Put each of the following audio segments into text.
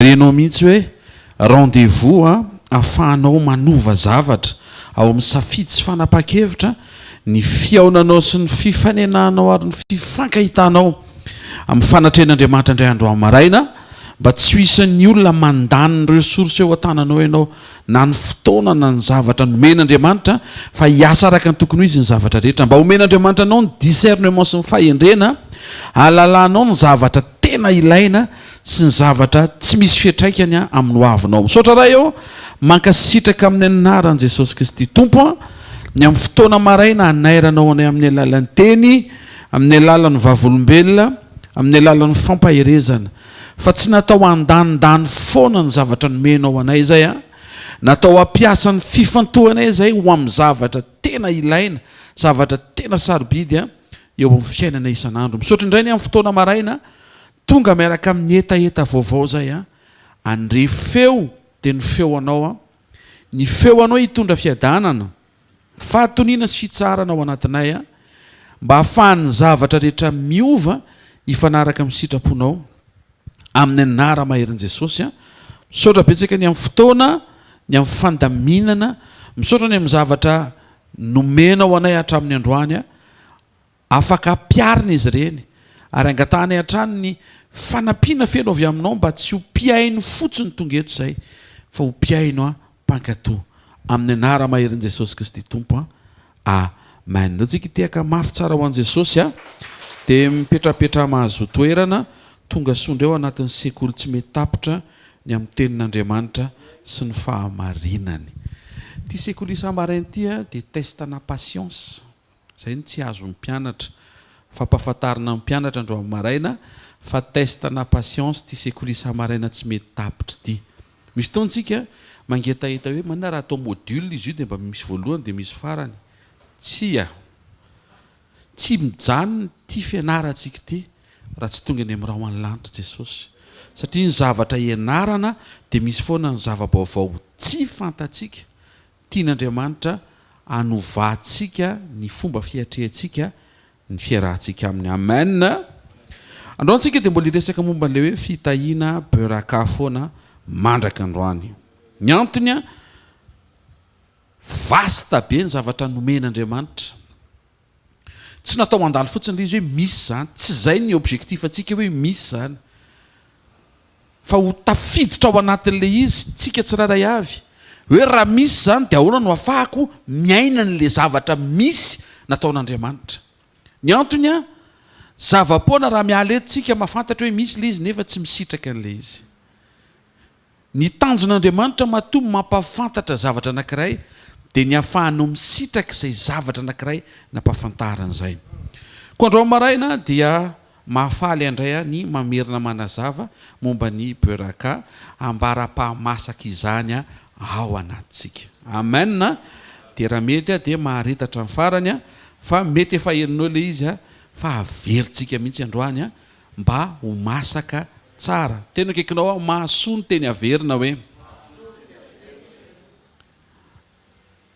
Renao mihitsy hoe rendez-vous ahafahanao manova zavatra ao amin'ny safidy sy fanapahan-kevitra ny fihaonanao sy ny fifanenanao ary ny fifankahitanao amin'ny fanatrehan'Andriamanitra indray androany maraina mba tsy ho isan'ny olona mandany ny ressources eo an-tananao ianao na ny fotoana na ny zavatra nomen'Andriamanitra fa hiasa araka ny tokony ho izy ny zavatra rehetra mba homen'Andriamanitra anao ny discernement sy ny fahendrena hahalalanao ny zavatra tena ilaina sy ny zavatra tsy misy fiantraikany amin'ny hoavinao. Misaotra Ray ô, mankasitraka amin'ny anaran'i Jesosy Kristy Tompo a, ny amin'ny fotoana maraina hanairanao anay amin'ny alalan'ny teny, amin'ny alalan'ny vavolombelona, amin'ny alalan'ny fampaherezana. Fa tsy natao handanindany foana ny zavatra nomenao anay izay a, natao hampiasa ny fifantohanay izay ho amin'ny zavatra tena ilaina, zavatra tena sarobidy a, eo amin'ny fiainana isan'andro. Misaotra indray ny amin'ny fotoana maraina Tonga miaraka amin'ny hetaheta vaovao zay an, Andre feo dia ny feo anao an, ny feo anao hitondra fiadanana, fahatoniana sy fitsaharana ao anatinay an, mba ahafahan'ny zavatra rehetra miova hifanaraka amin'ny sitraponao, amin'ny anara-maherin'i Jesosy an. Misaotra betsaka ny amin'ny fotoana, ny amin'ny fandaminana, misaotra ny amin'ny zavatra nomenao anay hatramin'ny androany an. Afaka ampiharina izy ireny, ary angatahanay hatrany ny fanampiana feno avy aminao mba tsy ho mpihaino fotsiny tonga eto izay, fa ho mpihaino mpankatò. Amin'ny anara-maherin'i Jesosy Kristy Tompo. Amen. Ndao tsika hitehaka mafy tsara ho an'i Jesosy a! Dia mipetrapetraha mahazoa toerana, tonga soa indray ao anatin'ny sekoly tsy mety tapitra ny amin'ny tenin'Andriamanitra sy ny fahamarinany. Ity sekoly isa-maraina ity dia test-na patience. Izay no tsy azon'ny mpianatra. Fampahafantarina ny mpianatra androany maraina fa test na patience ity sekoly isa-maraina tsy mety tapitra ity. Misy fotoana tsika mangetaheta hoe manina raha atao module izy io dia mba misy voalohany dia misy farany. Tsia. Tsy mijanona ity fianarantsika ity raha tsy tonga eny amin'ny rahon'ny lanitra Jesosy. Satria ny zavatra ianarana dia misy foana ny zava-baovao tsy fantatsika Tian'Andriamanitra hanovantsika ny fomba fiatrehantsika ny fiarahantsika Aminy. Amen! Androany tsika dia mbola hiresaka momba an'ilay hoe fitahiana Beraka foana mandraka androany. Ny antony an, vaste be ny zavatra nomen'Andriamanitra. Tsy natao handalo fotsiny ilay izy hoe misy izany. Tsy izay ny objectif antsika hoe misy izany. Fa ho tafiditra ao anatin'ilay izy tsika tsirairay avy. Hoe raha misy izany dia ahoana no afahako miaina an'ilay zavatra misy nataon'Andriamanitra. Ny antony an, zava-poana raha miala eto tsika mahafantatra hoe misy ilay izy nefa tsy misitraka an'ilay izy. Ny tanjon'Andriamanitra matoa mampahafantatra zavatra anankiray dia ny ahafahanao misitraka izay zavatra anankiray nampahafantariny izay. Koa androany maraina dia mahafaly andray ahy ny mamerina manazava momba ny Beraka ambara-pahamasaka izany ao anatintsika. Amen a! Dia raha mety dia mahareta hatramin'ny farany fa mety efa henonao ilay izy fa averintsika mihitsy androany mba ho masaka tsara. Teny akaikinao aho, mahasoa ny teny averina hoe.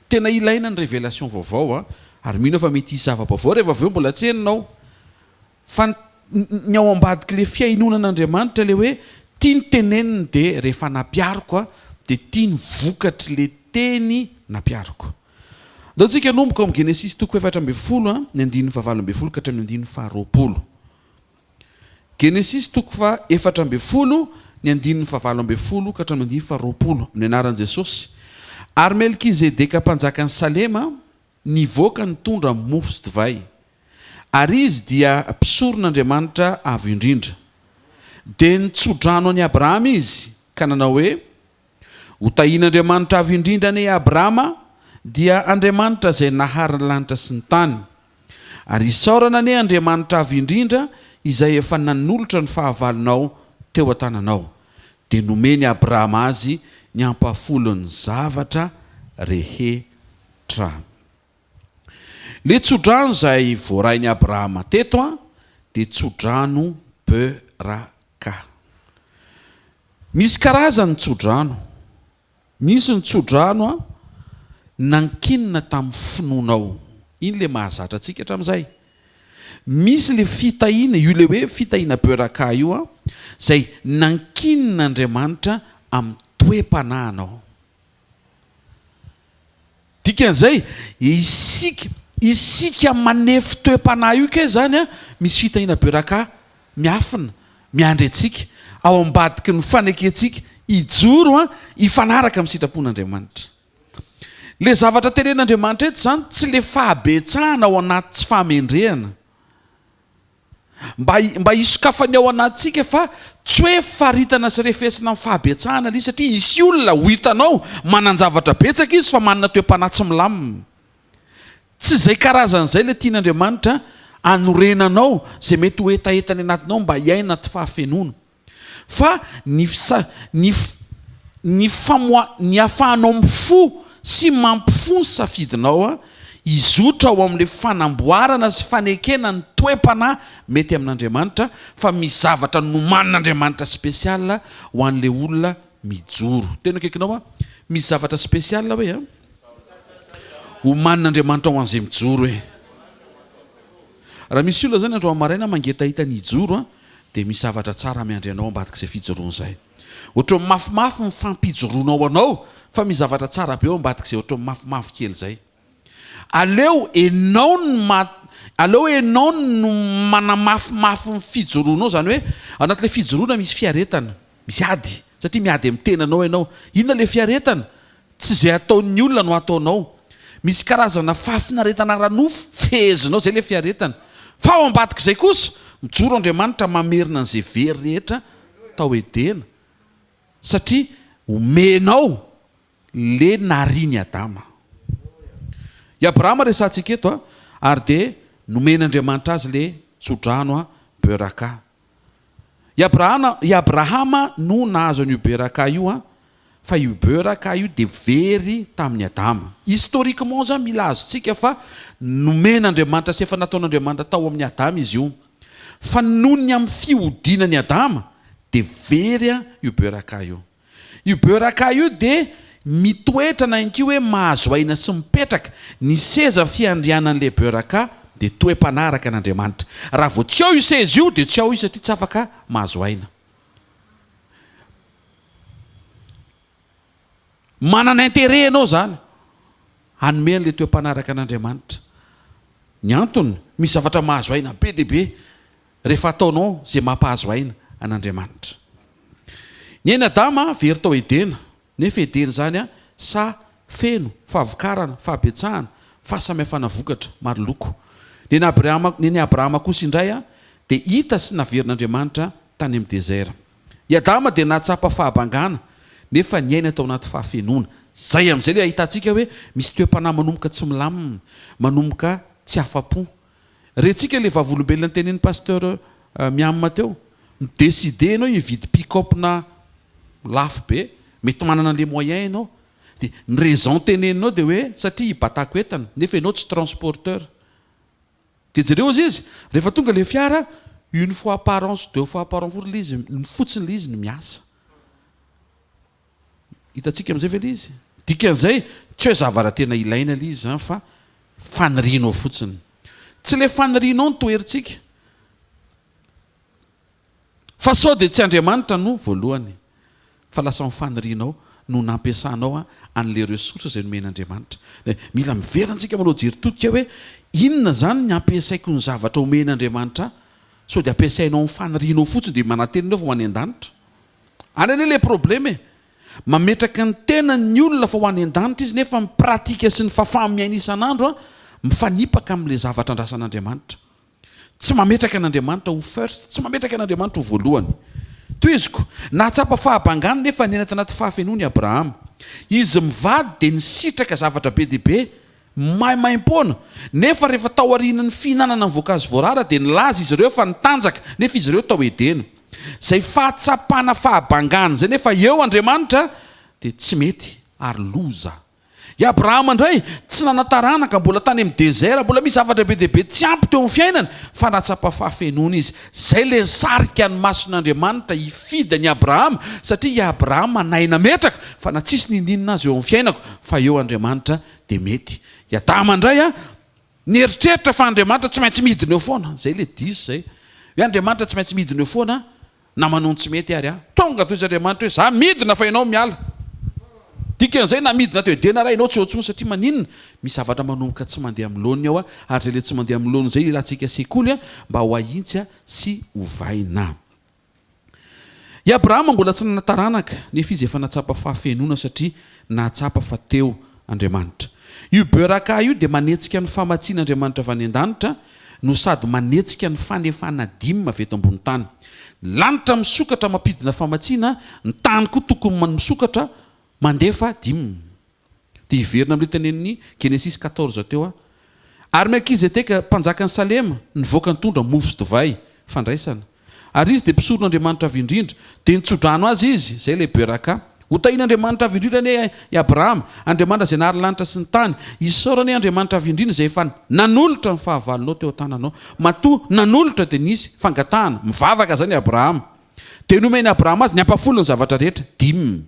Tena ilaina ny révélation vaovao a, ary mino aho fa mety hisy zava-baovao rehefa avy eo mbola tsy henonao. Fa ny ao ambadik'ilay fihainoana an'Andriamanitra ilay hoe tia ny teneniny dia rehefa nampihariko a, dia tia ny vokatr'ilay teny nampihariko. Andao tsika hanomboka ao amin'ny Genesisy toko 14 ny andininy faha-18 ka hatramin'ny andininy faha-20. Genesisy toko faha 14, ny andininy faha 18 ka hatramin'ny andininy faha 20, amin'ny anaran'i Jesosy. Ary Melkizedeka mpanjakan'i Salema nivoaka nitondra mofo sy divay, ary izy dia mpisoron'Andriamanitra Avo Indrindra. Dia nitso-drano an'i Abrahama izy ka nanao hoe, Ho tahian'Andriamanitra Avo Indrindra anie i Abrahama, dia Andriamanitra izay nahary ny lanitra sy ny tany. Ary isaorana anie Andriamanitra Avo Indrindra izay efa nanolotra ny fahavalonao teo an-tananao. Dia nomen'i Abrahama azy ny ampahafolon'ny zavatra rehetra. Ilay tsodrano izay voarain'i Abrahama teto dia tsodrano Beraka. Misy karazany ny tsodrano. Misy ny tsodrano nankinina tamin'ny finoanao. Iny ilay mahazatra antsika hatramin'izay. Misy le fitahiana, io le hoe fitahiana Beraka io an, izay nankinin'Andriamanitra amin'ny toe-panahinao. Dikan'izay, isika, isika manefy toe-panahy io kay izany an, misy fitahiana Beraka miafina, miandry antsika, ao ambadiky ny fanekentsika hijoro an, hifanaraka amin'ny sitrapon'Andriamanitra. Le zavatra tenenin'Andriamanitra eto izany tsy le fahabetsahana ao anaty tsy fahamendrehana. Mba mba hisokafany ao anatintsika fa tsy hoe faritana sy refesina amin'ny fahabetsahana le izy satria hisy olona ho hitanao manan-javatra betsaka izy fa manana toe-panahy tsy milamina. Tsy izay karazana izay le tian'Andriamanitra hanorenanao izay mety ho hetaheta any anatinao mba hiaina anaty fahafenoana. Fa ny fisa, ny ny famoa, ny ahafahanao mifoha sy mampifoha ny safidinao a, hizotra ao amin'ilay fanamboarana sy fanekena ny toe-panahy mety amin'Andriamanitra, fa misy zavatra nomanin'Andriamanitra spécial ho an'ilay olona mijoro. Tena akaikinao a, misy zavatra spécial hoe a, omanin'Andriamanitra ho an'izay mijoro e. Raha misy olona zany androany maraina mangetaheta ny hijoro a, dia misy zavatra tsara miandry anao ambadik'izay fijoroana izay. Ohatran'ny mafimafy ny fampijoroanao anao fa misy zavatra tsara be ao ambadik'izay ohatran'ny mafimafy kely izay. Aleo enao no ma, aleo enao no manamafimafy ny fijoroanao, izany hoe ao anatin'ilay fijoroana misy fiaretana, misy ady, satria miady amin'ny tenanao ianao. Inona ilay fiaretana? Tsy izay ataon'ny olona no ataonao. Misy karazana fahafinaretana ara-nofo fehezinao, izay ilay fiaretana. Fa ao ambadik'izay kosa, mijoro Andriamanitra mamerina an'izay very rehetra tao Edena, satria omenao le narian'i Adama. I Abrahama resahantsika eto, ary dia nomen'Andriamanitra azy le tsodrano Beraka. I Abrahana, i Abrahama no nahazo an'io Beraka io an, fa io Beraka io dia very tamin'i Adama. Historiquement zany mila azontsika fa nomen'Andriamanitra sy efa nataon'Andriamanitra tao amin'i Adama izy io. Fa noho ny amin'ny fihodinan'i Adama dia very io Beraka io. Io Beraka io dia mitoetra na ihany koa hoe mahazo aina sy mipetraka, ny seza fiandrianan'ilay Beraka dia toe-panaraka an'Andriamanitra. Raha vao tsy ao io seza io dia tsy ao izy satria tsy afaka mahazo aina. Manana intérêt ianao izany hanome an'ilay toe-panaraka an'Andriamanitra. Ny antony, misy zavatra mahazo aina be dia be Rehefa ataonao izay mampahazo aina an'Andriamanitra. Ny ain'i Adama very tao Edena, nefa Edena izany saha feno fahavokarana, fahabetsahana, fahasamihafana vokatra maro loko. Ny an'i Abrahama, ny an'i Abrahama kosa indray dia hita sy naverin'Andriamanitra tany amin'ny dezera. I Adama dia nahatsapa fahabangana, nefa niaina tao anaty fahafenoana. Izay amin'izay ilay ahitantsika hoe misy toe-panahy manomboka tsy milamina, manomboka tsy afa-po. Rentsika le vavolombelona notenenin'i Pasteur Miam teo, mi-decider enao hividy pick-up na lafo be, mety manana le moyen enao, de ny raison teneninao de hoe satria hibatako entana, nefa enao tsy transporteur. De jereo ozy izy, rehefa tonga le fiara, une fois par an sy deux fois par an fotsiny le izy, fotsiny le izy no miasa. Hitantsika amin'izay ve ilay izy? Dikan'izay, tsy hoe zavatra tena ilaina ilay izy izany fa fanirianao fotsiny. Tsy ilay fanirianao no toherintsika. Fa sao dia tsy Andriamanitra no voalohany, fa lasa ny fanirianao no nampiasanao an'ilay ressource izay nomen'Andriamanitra. Mila miverina isika manao jery todika hoe inona izany ny ampiasaiko ny zavatra omen'Andriamanitra ahy? Sao dia ampiasainao amin'ny fanirianao fotsiny dia manantena ianao fa ho any an-danitra. Any anie le problème e! Mametraka ny tenany ny olona fa ho any an-danitra izy nefa ny pratique sy ny fahafaha-miaina isan'andro an, mifanipaka amin'ilay zavatra andrasan'Andriamanitra. Tsy mametraka an'Andriamanitra ho first, tsy mametraka an'Andriamanitra ho voalohany. Tohiziko, nahatsapa fahabangana nefa niaina tanaty fahafenoana i Abrahama. Izy mivady dia nisitraka zavatra be dia be Maimaimpoana. Nefa rehefa taorian'ny fihinanana ny voankazo voarara dia nilaza izy ireo fa nitanjaka, nefa izy ireo tao Edena. Izay fahatsapana fahabangana izay nefa eo Andriamanitra dia tsy mety ary loza. I Abrahama indray tsy nanan-taranaka, mbola tany amin'ny désert, mbola misy zavatra be dia be tsy ampy teo amin'ny fiainany fa nahatsapa fahafenoana izy. Izay ilay nisarika ny mason'Andriamanitra hifidy an'i Abrahama satria i Abrahama nahay nametraka fa na tsisy ninoninona aza eo amin'ny fiainako fa eo Andriamanitra dia mety. I Adama indray an, Nieritreritra fa Andriamanitra tsy maintsy midina eo foana. Izay ilay diso izay. Hoe Andriamanitra tsy maintsy midina eo foana na manao ny tsy mety ary aho. Tonga toy izy Andriamanitra hoe za midina fa ianao miala. Dikan'izay na midina teo Edena ary ianao tsy eo intsony satria maninona? Misy zavatra manomboka tsy mandeha amin'ny laoniny ao ary izay ilay tsy mandeha amin'ny laoniny izay ilantsika sekoly mba ho ahintsy sy ovaina. I Abrahama mbola tsy nanana taranaka, nefa izy efa nahatsapa fahafenoana satria nahatsapa fa teo Andriamanitra. Io Beraka io dia manetsika ny famatsian'Andriamanitra avy any an-danitra no sady manetsika ny fanefana dime avy eto ambony tany. Ny lanitra misokatra mampidina famatsiana, ny tany koa tokony misokatra mandefa dime. Dia hiverina amin'ilay tenenin'ny Genesisy quatorze teo aho. Ary Melkizedeka, mpanjakan'i Salema, nivoaka nitondra mofo sy divay, fandraisana. Ary izy dia mpisoron'Andriamanitra Avo Indrindra. Dia nitso-drano azy izy, izay ilay Beraka. Hotahian'Andriamanitra Avo Indrindra anie i Abrahama, Andriamanitra izay nahary lanitra sy ny tany. Isaorana anie Andriamanitra Avo Indrindra izay efa nanolotra ny fahavalonao teo an-tananao. Matoa nanolotra dia nisy fangatahana, mivavaka izany i Abrahama. Dia nomen'i Abrahama azy ny ampahafolon'ny zavatra rehetra, dime.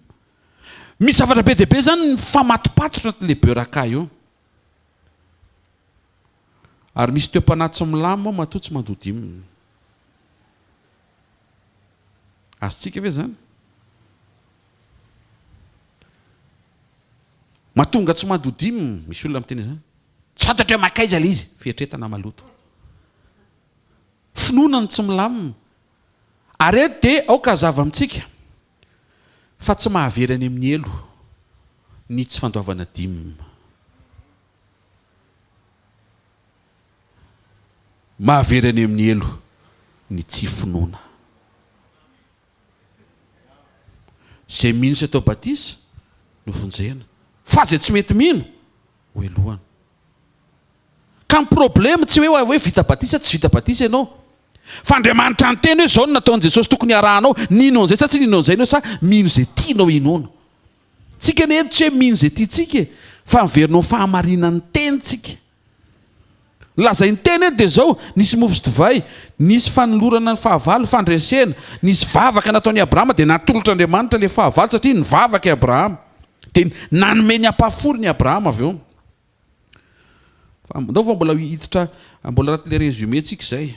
Misy zavatra be dia be izany mifamatopatotra anatin'ilay Beraka io. Ary misy toe-panahy tsy milamina ao matoa tsy mandoa dime. Azontsika ve izany? Mahatonga tsy mandoa dime, misy olona miteny izany. Tsy fantatro hoe mankaiza ilay izy, fieritreretana maloto. Finoana no tsy milamina. Ary eto dia aoka hazava amintsika fa tsy mahavery any amin'ny helo ny tsy fandoavana dime. Mahavery any amin'ny helo ny tsy finoana. Izay mino sy atao batisa no vonjena, fa izay tsy mety mino hohelohana. Ka ny problème tsy hoe hoe vita batisa tsy vita batisa ianao. Fa Andriamanitra niteny hoe izao no nataon'i Jesosy tokony harahanao, nino an'izay sa tsy nino an'izay ianao sa mino izay tianao hinoana. Tsika anie eto tsy hoe mino izay tiantsika e, fa miverina ao fahamarinan'ny teny tsika. Ny lazain'ny teny eto dia izao, nisy mofo sy divay, nisy fanolorana ny fahavalo, fandresena, nisy vavaka nataon'i Abrahama dia natolotr'Andriamanitra ilay fahavalo satria nivavaka i Abrahama. Dia nanome ny ampahafolony i Abrahama avy eo. Fa ndao fa mbola hiditra mbola anatin'ilay résumé tsika izay.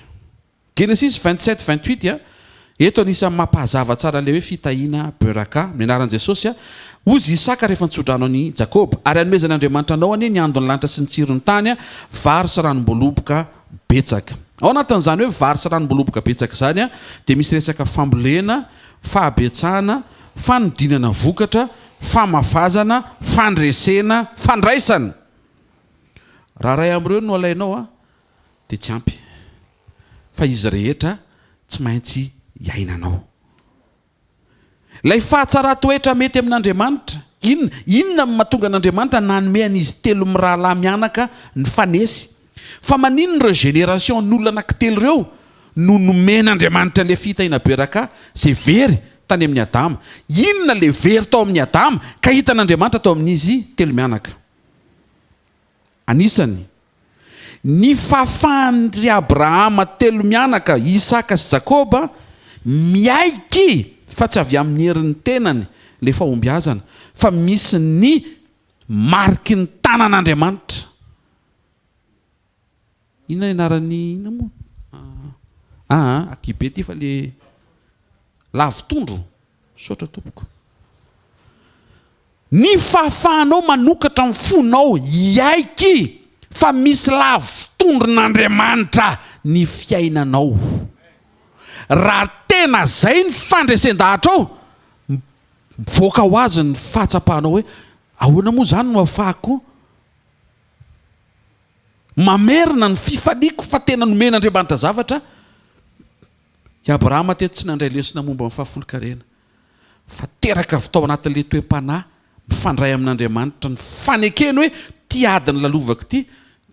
Genesis 27, 28 a, eto anisan'ny mampahazava tsara ilay hoe fitahiana Beraka, amin'ny anaran'i Jesosy a, hozy Isaka rehefa nitsodrano an'i Jakoba, ary hanomezan'Andriamanitra anao anie ny andon'ny lanitra sy ny tsiron'ny tany a, vary sy ranom-boaloboka betsaka. Ao anatin'izany hoe vary sy ranom-boaloboka betsaka izany a, dia misy resaka fambolena, fahabetsahana, fanodinana vokatra, famafazana, fandresena, fandraisana. Raha iray amin'ireo no alainao a, dia tsy ampy. Fa izy rehetra tsy maintsy iainanao. Ilay fahatsaran-toetra mety amin'Andriamanitra. Inona? Inona no mahatonga an'Andriamanitra nanome an'izy telo mirahalahy mianaka nifanesy? Fa maninona ireo génération n'olona anankitelo ireo no nomen'Andriamanitra ilay fitahiana Beraka izay very tany amin'i Adama? Inona ilay very tao amin'i Adama ka hitan'Andriamanitra tao amin'izy telo mianaka? Anisany, ny fahafahan-dry Abrahama telo mianaka, Isaka sy Jakoba, miaiky fa tsy avy amin'ny herin'ny tenany ilay fahombiazana, fa misy ny mariky ny tanan'Andriamanitra. Inona ny anaran'ny inona moa? Aa, Akibe ity fa le lavotondro. Misaotra tompoko. Ny fahafahanao manokatra ny fonao hiaiky fa misy lavotondron'Andriamanitra ny fiainanao. Raha tena zay ny fandresen-dahatrao, mivoaka ho azy ny fahatsapanao hoe ahoana moa zany no ahafahako Mamerina ny fifaliako fa tena nomen'Andriamanitra zavatra i Abrahama teto tsy nandray lesona momba ny fahafolonkarena fa teraka avy tao anatin'ilay toe-panahy mifandray amin'Andriamanitra ny fanekeny hoe ity ady nolalovako ity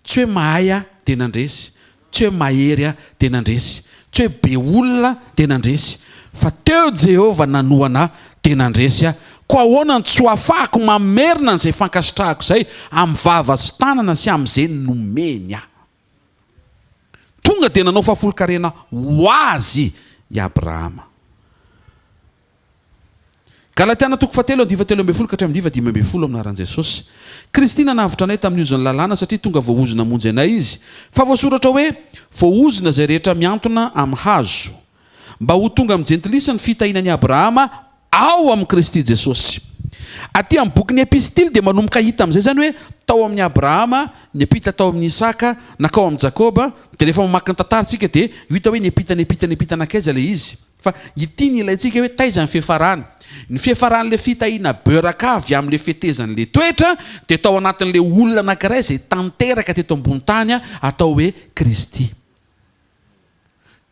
tsy hoe mahay aho dia nandresy Tsy hoe mahery aho dia nandresy, tsy hoe be olona dia nandresy, fa teo Jehovah nanohana ahy dia nandresy aho. Koa ahoana no tsy ho afahako mamerina an'izay fankasitrahako izay amin'ny vava sy tanana sy amin'izay nomeny ahy? Tonga dia nanao fahafolonkarena ho azy i Abrahama. Galatiana toko fahatelo andivo 13 ka hatramin'ny 15 amin'ny anaran'i Jesosy. Kristy nanavotra anay tamin'ny ozon'ny lalàna satria tonga voaozona hamonjy anay Izy. Fa voasoratra hoe, Voaozona izay rehetra mihantona amin'ny hazo. Mba ho tonga amin'ny jentilisa ny fitahiana an'i Abrahama ao amin'i Kristy Jesosy. Aty amin'ny bokin'ny Epistily dia manomboka hita amin'izay izany hoe tao amin'i Abrahama, niampita tao amin'i Isaka, nankao amin'i Jakoba, dia rehefa mamaky ny tantara isika dia ho hita hoe niampita niampita niampita nankaiza ilay izy. Fa ity ny ilaintsika hoe taiza ny fiafarany. Ny fiafaran'ilay fitahiana beuraka avy amin'ilay fetezan'ilay toetra dia tao anatin'ilay olona anankiray izay tanteraka teto ambony tany atao hoe Kristy.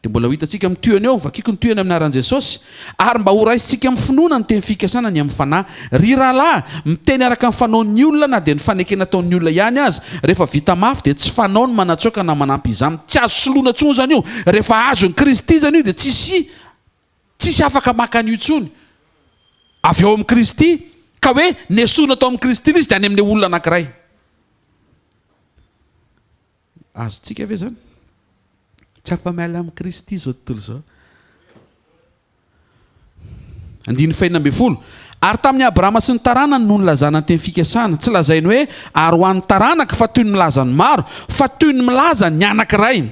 Dia mbola ho hitantsika amin'ny tohiny eo, vakiko ny tohiny amin'ny anaran'i Jesosy, ary mba ho raisintsika amin'ny finoana ny teny fikasana ny amin'ny fanahy. Ry rahalahy, miteny araka ny fanaon'ny olona na dia ny fanekena ataon'ny olona ihany aza, rehefa vita mafy dia tsy fanao ny manatsoaka na manampy izany. Tsy azo soloina intsony izany io. Rehefa azon'i Kristy izany io dia tsisy tsisy afaka maka an'io intsony. Avy ao amin'i Kristy, ka hoe nesorina tao amin'i Kristy ilay izy dia any amin'ilay olona anankiray. Azontsika ve izany? Tsy afa-miala amin'i Kristy izao tontolo izao. Andininy fahenina ambin'ny folo. Ary tamin'i Abrahama sy ny taranany no nilazana ny teny fikasana. Tsy lazainy hoe ary ho an'ny taranaka fa toy ny milaza ny maro, fa toy ny milaza ny anankiray.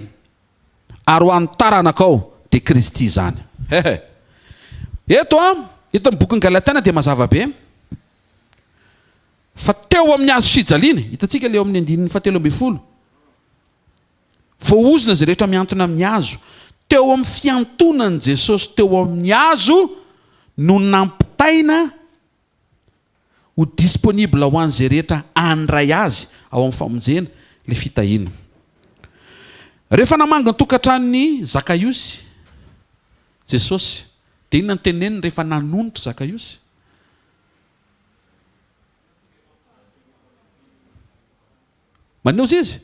Ary ho an'ny taranakao, dia Kristy izany. Hehe. Eto an, eto amin'ny bokin'ny Galatiana dia mazava be fa teo amin'ny hazo fijaliana, hitantsika ilay eo amin'ny andininy fahatelo ambin'ny folo, Voaozona izay rehetra mihantona amin'ny hazo. Teo amin'ny fihantonan'i Jesosy teo amin'ny hazo no nampitaina ho disponible ho an'izay rehetra handray azy ao amin'ny famonjena ilay fitahiana. Rehefa namangy ny tokantranon'i Zakaiosy Jesosy, dia inona no teneniny rehefa nanonitra Zakaiosy? Maneho izy.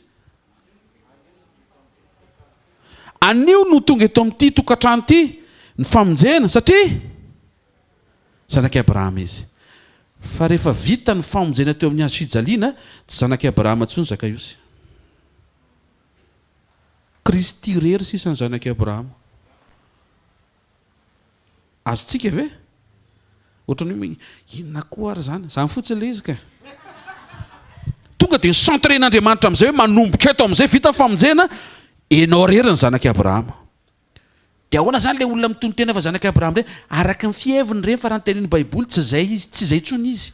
Anio no tonga eto amin'ity tokantrano ity ny famonjena satria zanak'i Abrahama izy. Fa rehefa vita ny famonjena teo amin'ny hazo fijaliana, tsy zanak'i Abrahama intsony Zakaiosy. Kristy irery sisa ny zanak'i Abrahama. Azontsika ve? Ohatran'ny hoe inona koa ary izany? Izany fotsiny ilay izy ka. Tonga dia ni-centrer-n'Andriamanitra amin'izay hoe manomboka eto amin'izay vita ny famonjena, ianao irery ny zanak'i Abrahama. Dia ahoana izany ilay olona mitonon-tena fa zanak'i Abrahama ireny? Araka ny fiheviny ireny fa raha ny tenin'ny Baiboly tsy izay izy, tsy izay intsony izy.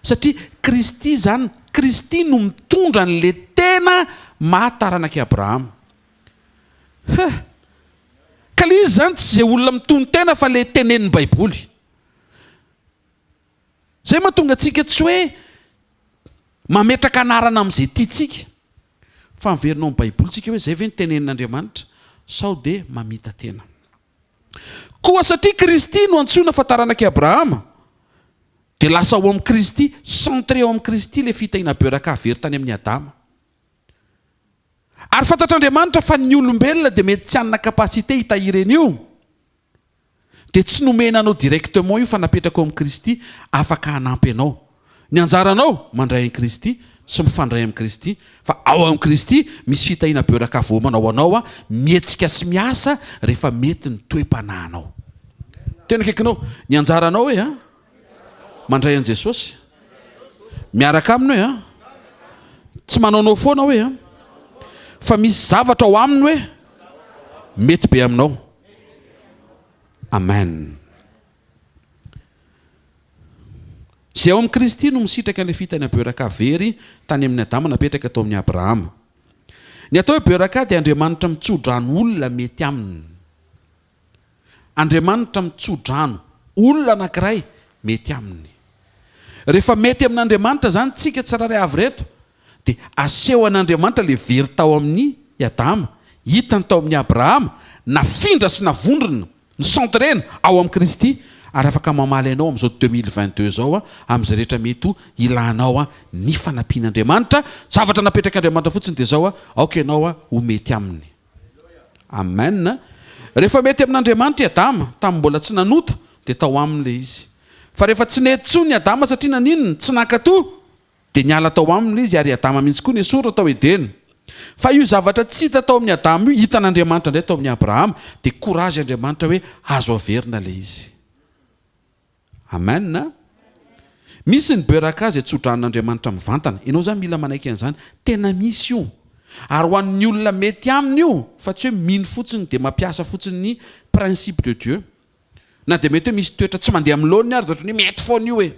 Satria Kristy izany, Kristy no mitondra an'ilay tena maha taranak'i Abrahama. Huh! Ka le izy zany tsy ze olona mitonon-tena fa le tenenin'ny baiboly. Zay mahatonga antsika tsy hoe mametraka anarana amin'izay tiantsika fa miverina ao amin'ny baiboly tsika hoe zay ve ny tenenin'Andriamanitra sao dia mamita-tena. Koa satria Kristy no antsoina fa taranak'i Abrahama dia lasa ao amin'i Kristy, centré ao amin'i Kristy ilay fitahiana beuraka very tany amin'i Adama. Ary fantatr'Andriamanitra fa ny olombelona dia mety tsy hanana capacité hitahiry an'io, dia tsy nomena anao directement io fa napetraka ao amin'i Kristy afaka hanampy anao. Ny anjaranao, mandray an'i Kristy sy mifandray amin'i Kristy, fa ao amin'i Kristy misy fitahiana beuraka voaomana ho anao mihetsika sy miasa rehefa mety ny toe-panahinao. Tena akaikinao, ny anjaranao hoe an! Mandray an'i Jesosy. Miaraka aminy hoe an. Tsy manaonao foana hoe an. Fa misy zavatra ao aminy hoe mety be aminao. Amen. Izay ao amin'i Kristy no misitraka ilay fitana beuraka very tany amin'i Adama napetraka tao amin'i Abrahama. Ny atao hoe beuraka dia Andriamanitra mitsodrano olona mety aminy. Andriamanitra mitso-drano olona anankiray mety aminy. Rehefa mety amin'Andriamanitra izany tsika tsirairay avy ireto dia asehon'Andriamanitra ilay very tao amin'i Adama, hitany tao amin'i Abrahama, nafindra sy navondrona, ni-centrer-na ao amin'i Kristy ary afaka mamaly anao amin'izao 2022 izao amin'izay rehetra mety ho ilanao ny fanampian'Andriamanitra. Zavatra napetrak'Andriamanitra fotsiny dia izao, aoka ianao ho mety aminy. Amen. Rehefa mety amin'Andriamanitra i Adama, tamin'ny mbola tsy nanota, dia tao aminy ilay izy. Fa rehefa tsy nety intsony i Adama satria naninona? Tsy nankatò, dia niala tao aminy ilay izy ary i Adama mihitsy koa nesorina tao Edena. Fa io zavatra tsy hita tao amin'i Adama io, hitan'Andriamanitra indray tao amin'i Abrahama, dia courage Andriamanitra hoe azo averina ilay izy. Amen a! Misy ny beuraka izay tso-dranon'Andriamanitra mivantana. Ianao izany mila manaiky an'izany. Tena misy io. Ary ho an'ny olona mety aminy io, fa tsy hoe mino fotsiny dia mampiasa fotsiny ny principe de Dieu. Na dia mety hoe misy toetra tsy mandeha amin'ny laoniny ary dia ohatran'ny hoe mety foana io e.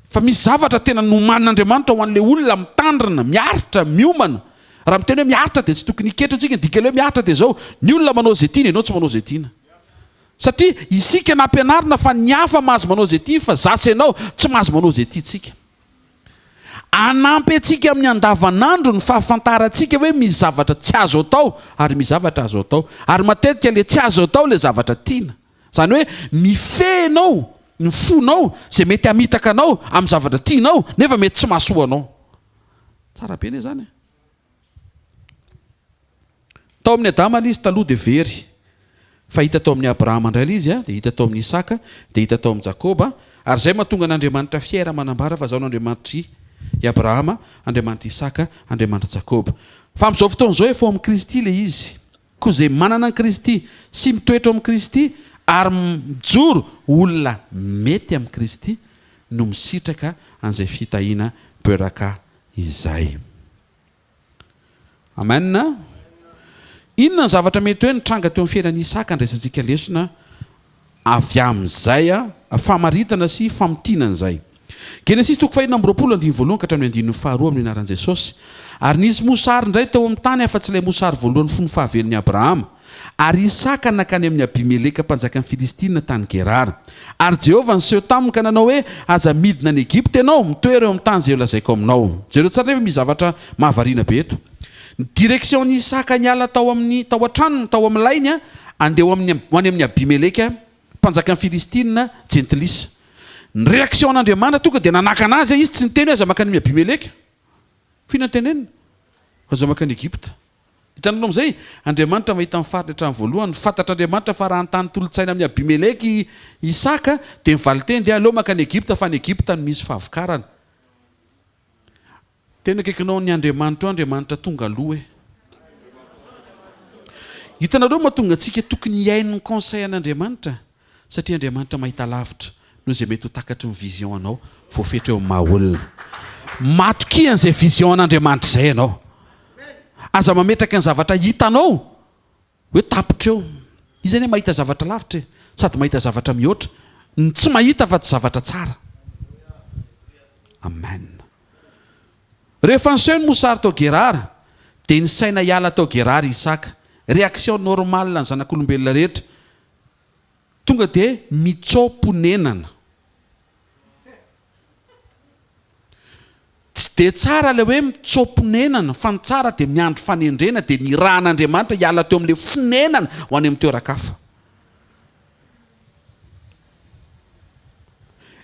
Fa misy zavatra tena nomanin'Andriamanitra ho an'ilay olona mitandrina, miaritra, miomana. Raha miteny hoe miaritra dia tsy tokony hiketra isika, ny dikan'ilay hoe miaritra dia izao, ny olona manao izay tiany, ianao tsy manao izay tiana. Satria isika nampianarina fa ny hafa mahazo manao izay tiany fa za sy ianao tsy mahazo manao izay tiantsika. Hanampy antsika amin'ny andavanandro ny fahafantarantsika hoe misy zavatra tsy azo atao ary misy zavatra azo atao. Ary matetika ilay tsy azo atao ilay zavatra tiana. Izany hoe mifehy enao ny fonao izay mety hamitaka anao amin'ny zavatra tianao nefa mety tsy mahasoa anao. Tsara be anie izany e! Tao amin'i Adama ilay izy taloha dia very. Fa hita tao amin'i Abrahama indray ilay izy, dia hita tao amin'i Isaka, dia hita tao amin'i Jakoba. Ary izay mahatonga an'Andriamanitra fier manambara fa izaho no Andriamanitr'i i Abrahama, Andriamanitr'i Isaka, Andriamanitr'i Jakoba. Fa amin'izao fotoana izao efa ao amin'i Kristy ilay izy. Koa izay manana an'i Kristy sy mitoetra ao amin'i Kristy ary mijoro ho olona mety amin'i Kristy no misitraka an'izay fitahiana Beraka izay. Amen. Inona ny zavatra mety hoe nitranga teo amin'ny fiainan'i Isaka andraisantsika lesona avy amin'izay famaritana sy famintinana izay? Genesisy toko fahenina amby 20 andininy voalohany ka hatramin'ny andininy faharoa amin'ny anaran'i Jesosy. Ary nisy mosary indray teo amin'ny tany afa-tsy ilay mosary voalohany fony fahavelon'i Abrahama. Ary Isaka nankany amin'i Abimeleka mpanjakan'ny Filistina tany Gerara. Ary Jehovah niseho taminy ka nanao hoe, Aza midina any Egypta ianao, mitoera eo amin'ny tany izay holazaiko aminao. Jereo tsara nefa misy zavatra mahavariana be eto. Ny direction-n'i Isaka niala tao amin'ny tao an-tranony, tao amin'ny lainy, handeha ho amin'ny ho any amin'i Abimeleka mpanjakan'ny Filistina, jentilisa. Ny réaction-n'Andriamanitra tonga dia nanakana azy, izy tsy niteny hoe aza mankany amin'i Abimeleka. F'inona no tenenina? Aza mankany Egypta. Hitanareo amin'izay? Andriamanitra mahita ny fariny hatramin'ny voalohany. Fantatr'Andriamanitra fa raha hanontany tolo-tsaina amin'i Abimeleka i Isaka, dia ny valin-teny dia aleo mankany Egypta fa any Egypta no misy fahavokarana. Tena akaikinao ny Andriamanitrao Andriamanitra tonga aloha e. Hitanareo mahatonga antsika tokony hihaino ny conseil an'Andriamanitra? Satria Andriamanitra mahita lavitra noho izay mety ho takatry ny vision anao voafetra eo amin'ny maha olona. Matokia an'izay vision an'Andriamanitra izay ianao. Aza mametraka ny zavatra hitanao hoe tapitra eo. Izy anie mahita zavatra lavitra e, sady mahita zavatra mihoatra ny tsy mahita fa tsy zavatra tsara. Amen. Rehefa niseho ny mosary tao Gerara, dia nisaina hiala tao Gerara i Isaka. Réaction normale ny zanak'olombelona rehetra. Tonga dia mitsoa-ponenana. Tsy dia tsara ilay hoe mitsoa-ponenana fa ny tsara dia miandry fanendrena dia nirahan'Andriamanitra hiala teo amin'ilay fonenana ho any amin'ny toeran-kafa.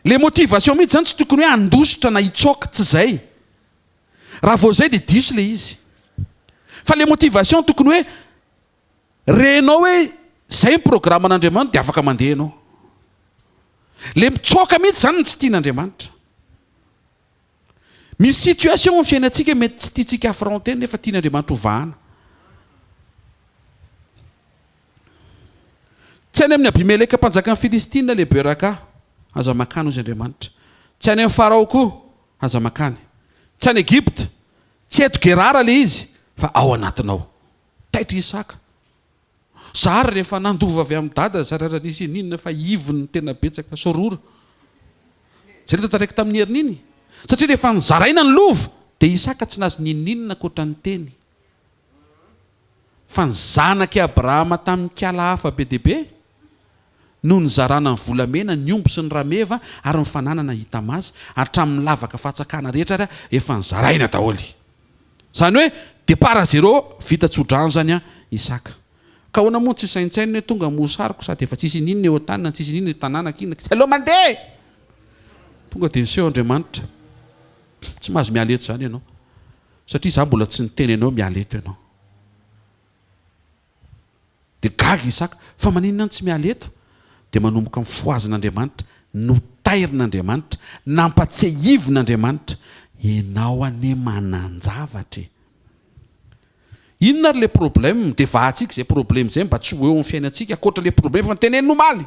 Ilay motivation mihitsy izany tsy tokony hoe handositra na hitsoaka, tsy izay. Raha vao izay dia diso ilay izy. Fa ilay motivation tokony hoe Renao hoe zay ny programan'Andriamanitra dia afaka mandeha ianao. Le mitsoaka mihitsy zany no tsy tian'Andriamanitra. Misy situation amin'ny fiainantsika mety tsy tiantsika affronter nefa tian'Andriamanitra ho vahana. Tsy any amin'i Abimeleka mpanjakan'ny Filistina le Beraka, aza makany hozy Andriamanitra. Tsy any amin'i Farao koa, aza makany. Tsy any Egypta, tsy eto Gerara le izy fa ao anatinao. Taitra i Isaka. Za ary rehefa nandova avy amin'i Dada zara raha nisy ininona fa ivony no tena betsaka sy rora. Zay le tantaraiko tamin'ny heriny iny. Satria rehefa nozaraina ny lova dia Isaka tsy nahazo n'inon'inona ankoatra ny teny. Fa ny zanak'i Abrahama tamin'ny kiala hafa be dia be no nizarana ny volamena, ny omby sy ny rameva ary ny fananana hita maso, hatramin'ny lavaka fatsakana rehetra ary efa nozaraina daholo. Izany hoe départ à zéro, vita tso-drano izany an Isaka. Ka ahoana moa no tsy saintsaininy hoe tonga mosariko sady efa tsisy ininona eo an-tanana, tsisy ininona eo tanàna kina, aleo mandeha e! Tonga dia niseho Andriamanitra, tsy mahazo miala eto izany ianao, satria izaho mbola tsy niteny anao miala eto ianao. Dia gaga Isaka, fa maninona no tsy miala eto? Dia manomboka mifohazin'Andriamanitra, notairin'Andriamanitra, nampatsiahivin'Andriamanitra, ianao anie manan-javatra e! Inona ary ilay problème? Dia vahantsika izay problème izay mba tsy ho eo amin'ny fiainantsika, ankoatra ilay problème efa notenenina omaly.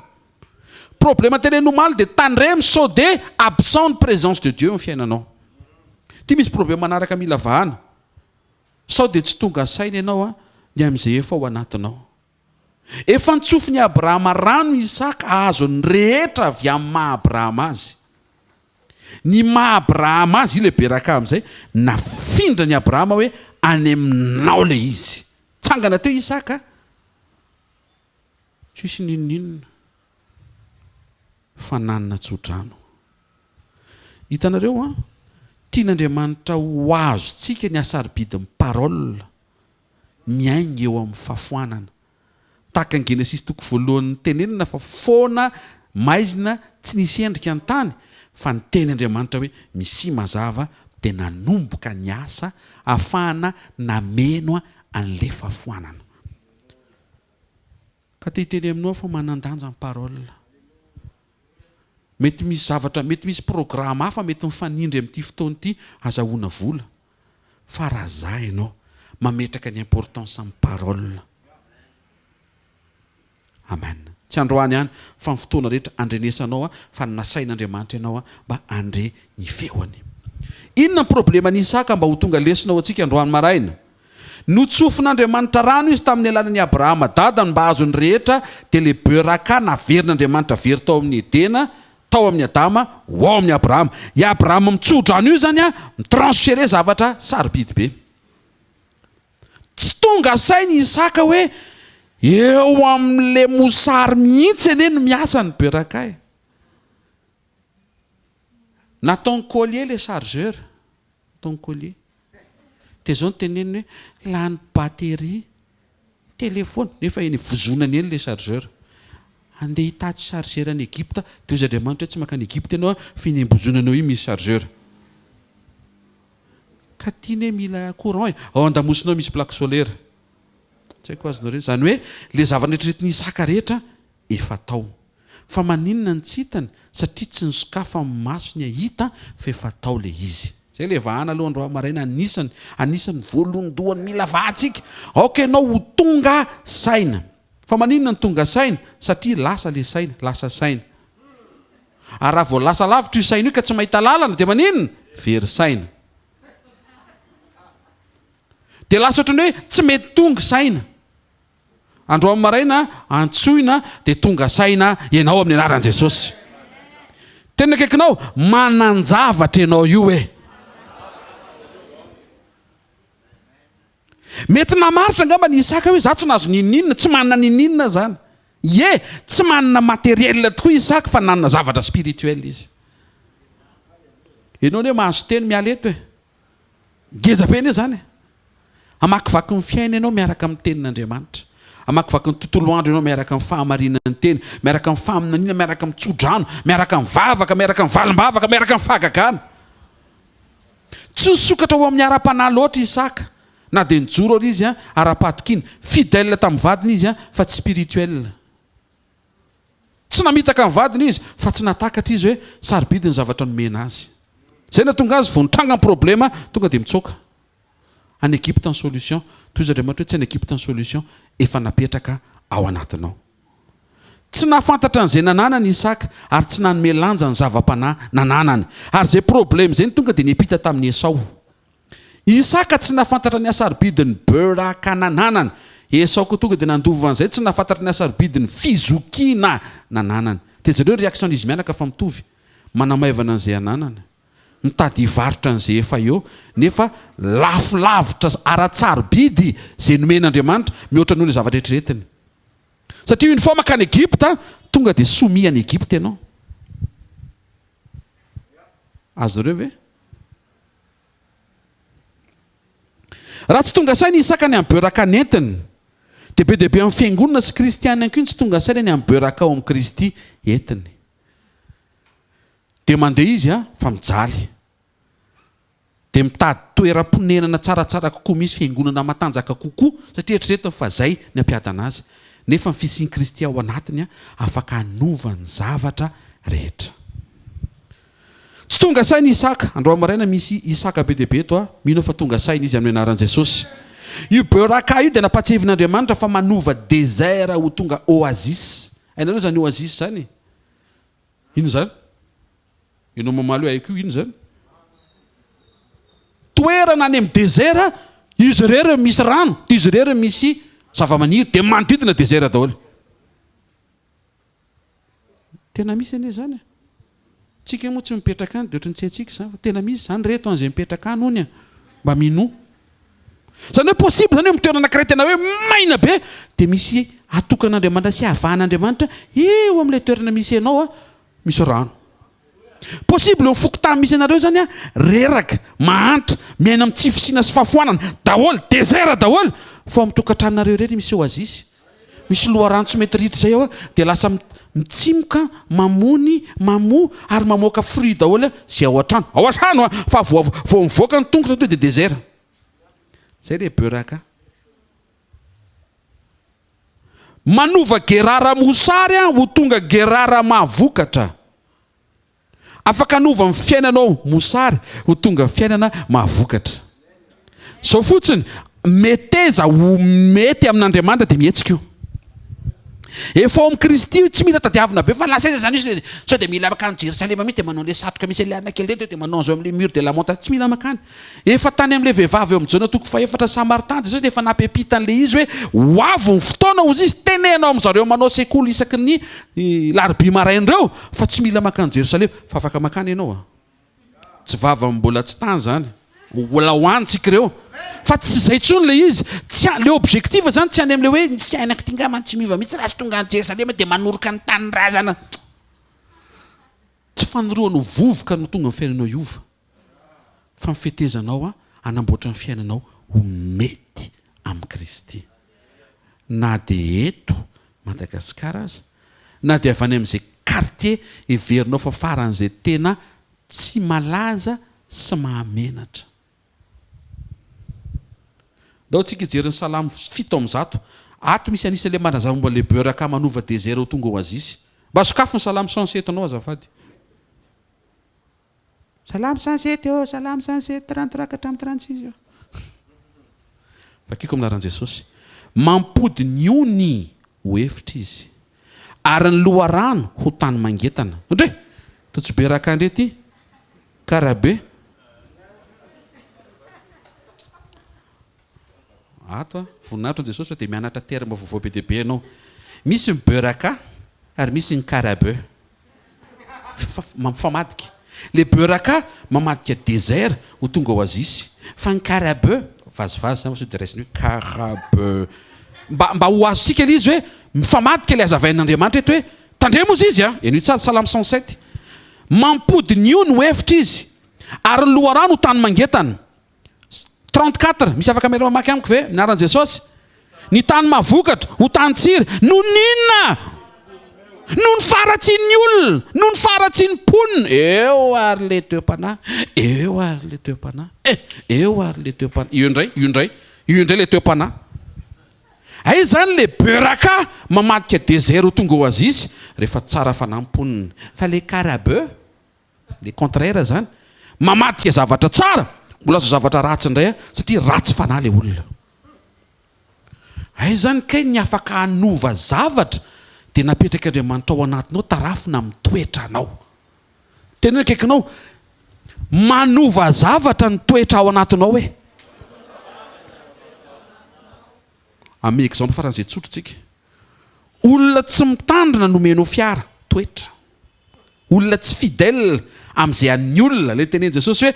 Problème teneniny omaly dia tandremo sao dia absent ny présence de Dieu eo amin'ny fiainanao. Ity misy problème manaraka mila vahana. Sao dia tsy tonga saina ianao ny amin'izay efa ao anatinao. Efa notsofin'i Abrahama rano i Isaka hahazo ny rehetra avy amin'ny maha Abrahama azy. Ny maha Abrahama azy, ilay Beraka amin'izay, nafindran'i Abrahama hoe any aminao ilay izy. Tsangana teo Isaka, tsisy n'inon'inona fa nanana tsodrano. Hitanareo an, tian'Andriamanitra ho azontsika ny hasarobidin'ny parole. miainga eo amin'ny fahafoanana. Tahaka ny Genesisy toko voalohany nitenenana fa foana, maizina, tsy nisy endrika ny tany, fa niteny Andriamanitra hoe misia mazava dia nanomboka ny asa ahafahana nameno an'ilay fahafoanana. Ka te hiteny aminao aho fa manan-danja ny parole. Mety misy zavatra, mety misy programme hafa mety mifanindry amin'ity fotoana ity azahoana vola. Fa raha za ianao, mametraka ny importance amin'ny parole. Amen. Tsy androany ihany fa ny fotoana rehetra andrenesanao fa nasain'Andriamanitra ianao mba handre ny feony. Inona ny probleman'i Isaka mba ho tonga lesona ho antsika androany maraina? Notsofin'Andriamanitra rano izy tamin'ny alalan'i Abrahama dadany mba hahazo ny rehetra dia le Beraka naverin'Andriamanitra very tao amin'ny Edena tao amin'i Adama ho ao amin'i Abrahama. I Abrahama mitso-drano io izany mi-transférer zavatra sarobidy be. Tsy tonga saina i Isaka hoe eo amin'le mosary mihitsy anie no miasa ny Beraka e. Nataony collier le chargeur. Nataony collier. Dia izao no teneniny hoe lany batterie telephone nefa eny vozonany eny le chargeur. Andeha hitady chargeur any Egypte dia hozy Andriamanitra hoe tsy mankany Egypte ianao fa iny am-bozonanao iny misy chargeur. Ka ty ne mila courant e. Ao an-damosinao misy plaque solaire. Tsy haiko azonareo. Izany hoe le zavatra neritreretin'i Isaka rehetra efa tao. Fa maninona no tsy hitany? Satria tsy nosokafany ny masony hahita fa efa tao le izy. Zay le vahana aloha androany maraina anisany anisany voalondohany mila vahantsika. Aoka ianao ho tonga saina. Fa maninona no tonga saina? Satria lasa le saina, lasa saina. Ary raha vao lasa lavitra io saina io ka tsy mahita lalana dia maninona? Very saina. Dia lasa ohatran'ny hoe tsy mety tonga saina. Androany maraina antsoina dia tonga saina ianao amin'ny anaran'i Jesosy. Tena akaikinao, manan-javatra ianao io e. Mety namaritra angamba ny Isaka hoe za tsy nahazo n'inon'inona, tsy manana n'inon'inona zany. Ie, tsy manana matériel tokoa Isaka fa nanana zavatra spirituel izy. Ianao anie mahazo teny miala eto e. Ngeza be anie izany e! Hamakivaky ny fiainana ianao miaraka amin'ny tenin'Andriamanitra. Hamakivaky ny tontolo andro ianao miaraka amin'ny fahamarinan'ny teny, miaraka amin'ny faminaniana, miaraka amin'ny tsodrano, miaraka amin'ny vavaka, miaraka amin'ny valim-bavaka, miaraka amin'ny fahagagana. Tsy nisokatra ho amin'ny ara-panahy loatra i Isaka, na dia nijoro ary izy ara-pahatokiana. Fidèle tamin'ny vadiny izy fa tsy spirituel. Tsy namitaka ny vadiny izy fa tsy nahatakatra izy hoe sarobidy ny zavatra nomena azy. Izay nahatonga azy vao nitranga ny problema tonga dia mitsoaka. Any Egypte ny solution. Tohizo Andriamanitra hoe tsy any Egypte ny solution, efa napetraka ao anatinao. Tsy nahafantatra an'izay nananany Isaka ary tsy nanome lanja ny zava-panahy nananany. Ary izay problema izay no tonga dia niampita tamin'i Esao. Isaka tsy nahafantatra ny hasarobidin'ny beuraka nananany. Esao koa tonga dia nandova an'izay, tsy nahafantatra ny hasarobidin'ny fizokiana nananany. Dia jereo ny réaction-n'izy mianaka fa mitovy. Manamaivana an'izay ananany. Mitady hivarotra an'izay efa eo, nefa lafo lavitra ara-tsarobidy izay nomen'Andriamanitra, mihoatra noho ilay zavatra eritreretiny. Satria une fois mankany Egypta, tonga dia soumis any Egypta ianao. Azonareo ve? Raha tsy tonga saina i Isaka ny amin'ny beuraka nentiny, dia be dia be amin'ny fiangonana sy kristiana ihany koa no tsy tonga saina ny amin'ny beuraka ao amin'i Kristy entiny. Dia mandeha izy fa mijaly. Dia mitady toeram-ponenana tsaratsara kokoa misy fiangonana matanjaka kokoa satria eritreretiny fa izay ny hampiadana azy. Nefa ny fisian'i Kristy ao anatiny afaka hanova ny zavatra rehetra. Tsy tonga saina i Isaka. Androany maraina misy Isaka be dia be eto a. Mino aho fa tonga saina izy amin'ny anaran'i Jesosy. Io Beraka io dia nampatsiahivin'Andriamanitra fa manova désert ho tonga oasis. Hainareo izany oasis izany? Inona izany? Ianao mamaly hoe haiko io, inona izany? Toerana any amin'ny désert, izy irery misy rano, dia izy irery misy zavamaniry, dia manodidina désert daholo. Tena misy anie izany e. Tsika moa tsy mipetraka any dia ohatran'ny tsy haintsika izany fa tena misy izany reto an'izay mipetraka any hono e. Mba minoa. Izany hoe possible izany hoe amin'ny toerana anankiray tena hoe maina be dia misy atokan'Andriamanitra sy avahan'Andriamanitra eo amin'ilay toerana misy anao misy rano. Possible eo fokontany misy anareo izany reraka, mahantra, miaina amin'ny tsy fisiana sy fahafoanana daholo, désert daholo fa ao amin'ny tokantranonareo irery misy oasis. Misy loharano tsy mety ritra izay ao dia lasa mitsimoka, mamony, mamoa ary mamoaka fruit daholo izay ao an-trano. Ao an-trano an! Fa vao vao mivoaka ny tongotra tonga dia désert. Zay le beuraka. Manova gerara mosary ho tonga gerara mahavokatra. Afaka hanova ny fiainanao mosary ho tonga fiainana mahavokatra. Izao fotsiny, meteza ho mety amin'Andriamanitra dia mihetsika io. Efa ao amin'i Kristy io, tsy mila tadiavina be fa lasa aiza izany io, sao dia mila mankany Jerosalema mihitsy dia manao an'ilay satroka misy an'ilay anona kely ireny dia manao an'izao amin'ilay mur de lamentation, tsy mila mankany. Efa tany amin'ilay vehivavy eo amin'ny Jaona toko fahefatra Samaritan Jesosy dia efa nampiampita an'ilay izy hoe ho avy ny fotoana hozy izy teneno amin'ny zareo manao sekoly isaky ny larobia maraina ireo fa tsy mila mankany Jerosalema fa afaka mankany ianao a! Tsy vava mbola tsy tany izany mbola ho any tsika ireo fa tsy izay intsony ilay izy tsy le objectif izany tsy any amin'ilay hoe ny fiainako ity ngamba tsy miova mihitsy raha tsy tonga any Jerosalema dia manoroka ny tanindrazana tsy fanorohana ho vovoka no tonga ny fiainanao hiova fa ny fetezanao hanamboatra ny fiainanao ho mety amin'i Kristy. Na dia eto Madagasikara aza, na dia avy any amin'izay quartier heverinao fa faran'izay tena tsy malaza sy mahamenatra. Ndao tsika hijery ny Salamo 107. Ato misy anisan'ilay manazava momba ilay beurre manova désert ho tonga oasis. Mba sokafy ny Salamo 107 nao azafady. Salamo 107 ô, Salamo 107, 33 ka hatramin'ny 36 ô. Vakiko amin'ny anaran'i Jesosy. Mampody ny ony ho efitra izy, ary ny loharano ho tany mangetana. Ndry! Toa tsy be raka ndry ity. Karabe. Ato a, voninahitra an'i Jesosy fa dia mianatra terme vaovao be dia be ianao. Misy ny beurre ary misy ny carabeu. Mifamadika. Le beurre mamadika désert ho tonga oasis. Fa ny carabeu, vazivazy zany fa sao dia raisiny hoe carabeu. Mba mba ho azontsika ilay izy hoe mifamadika ilay hazavain'Andriamanitra eto hoe tandremo ozy izy a! Henoy tsara Salamo 107. Mampody ny ony ho efitra izy ary ny loharano ho tany mangetana. 34, misy afaka miara-mamaky amiko ve? Amin'ny anaran'i Jesosy. Ny tany mahavokatra, ho tany tsiry. Noho ny inona? Noho ny faharatsian'ny olona, noho ny faharatsian'ny mponina. Eo ary le toe-panahy, eo ary le toe-panahy, eh, eo ary le toe-panahy. Io indray, io indray, io indray le toe-panahy. Aiza izany le beuraka mamadika désert ho tonga oasis rehefa tsara fanahy ny mponina. Fa le carabeu? Le contraire zany, mamadika zavatra tsara ho lasa zavatra ratsy indray satria ratsy fanahy le olona. Aiza zany kay ny afaka hanova zavatra dia napetrak'Andriamanitra ao anatinao tarafina amin'ny toetranao. Teneno akaikinao, manova zavatra ny toetra ao anatinao e. Ame exemple faran'izay tsotra tsika. Olona tsy mitandrina nomenao fiara, toetra. Olona tsy fidèle amin'izay an'ny olona, ilay tenenin'i Jesosy hoe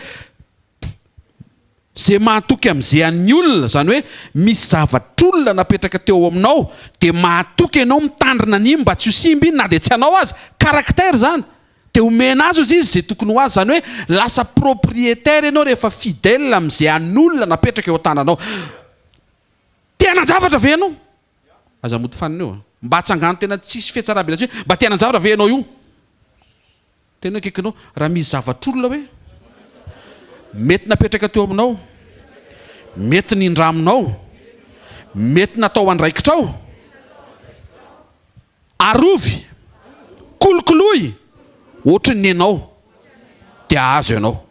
izay mahatoky amin'izay an'ny olona, izany hoe misy zavatr'olona napetraka teo aminao dia mahatoky ianao mitandrina an'iny mba tsy ho simba iny na dia tsy anao aza, caractère izany, dia omena azy ozy izy izay tokony ho azy, izany hoe lasa propriétaire ianao rehefa fidèle amin'izay an'olona napetraka eo an-tananao. Te hanan-javatra ve ianao? Aza mody fanina eo a. Mba atsangano tena tsisy fihatsaram-belatsihy hoe mba te hanan-javatra ve ianao io? Tena akaikinao, raha misy zavatr'olona hoe mety napetraka teo aminao, mety nindraminao, mety natao andraikitrao, arovy, kolokoloy ohatry ny nenao dia hahazo ianao.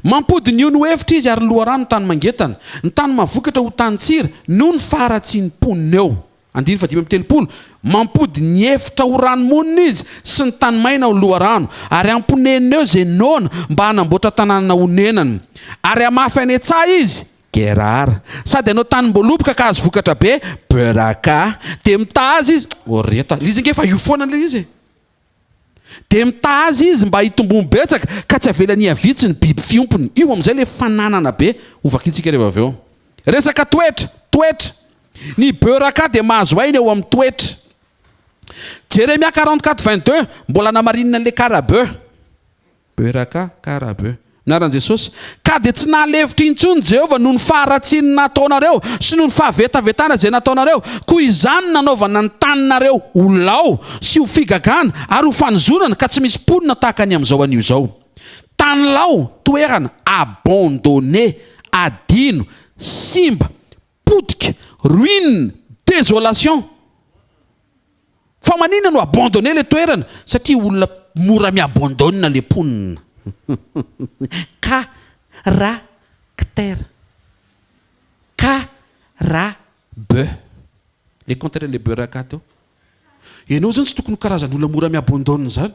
Mampody ny ony ho efitra izy ary ny loharano tany mangetana, ny tany mahavokatra ho tany tsira, noho ny faharatsian'ny mponina eo. Andininy faha-35, Mampody ny efitra ho ranomonina izy sy ny tany maina ho loharano, ary hamponenina eo izay noana mba hanamboatra tanàna honenana. Ary hamafy any an-tsaha izy, Gerara. Sady hanao tanim-boaloboka ka hahazo vokatra be, Beraka. Dia mitaha azy izy, oh reto, ilay izy ange efa io foana ilay izy e. Dia mitaha azy izy mba hitomboany betsaka, ka tsy avelany hihavitsy ny biby fiompiny. Io amin'izay ilay fananana be, hovakintsika rehefa avy eo. Resaka toetra, toetra. Ny Beraka dia mahazo aina eo amin'ny toetra. Jeremia 44 22, mbola namarinina an'ilay karabeu. Beraka, Karabeu. Anaran'i Jesosy. Ka dia tsy nahalefitra intsony Jehovah noho ny faharatsian'ny nataonareo sy noho ny fahavetavetana izay nataonareo. Koa izany no nanaovana ny taninareo ho lao sy ho figagana ary ho fanozonana ka tsy misy mponina tahaka ny amin'izao anio izao. Tany lao, toerana, abandonné, adino, simba, potika, ruine, désolation. Fa maninona no abandonner le toerana? Satria olona mora mi-abandonne le mponina. Ka ra ctère. Ka ra be. Le contraire le beuraka teo. Ianao zany tsy tokony ho karazan'olona mora mi-abandonne zany.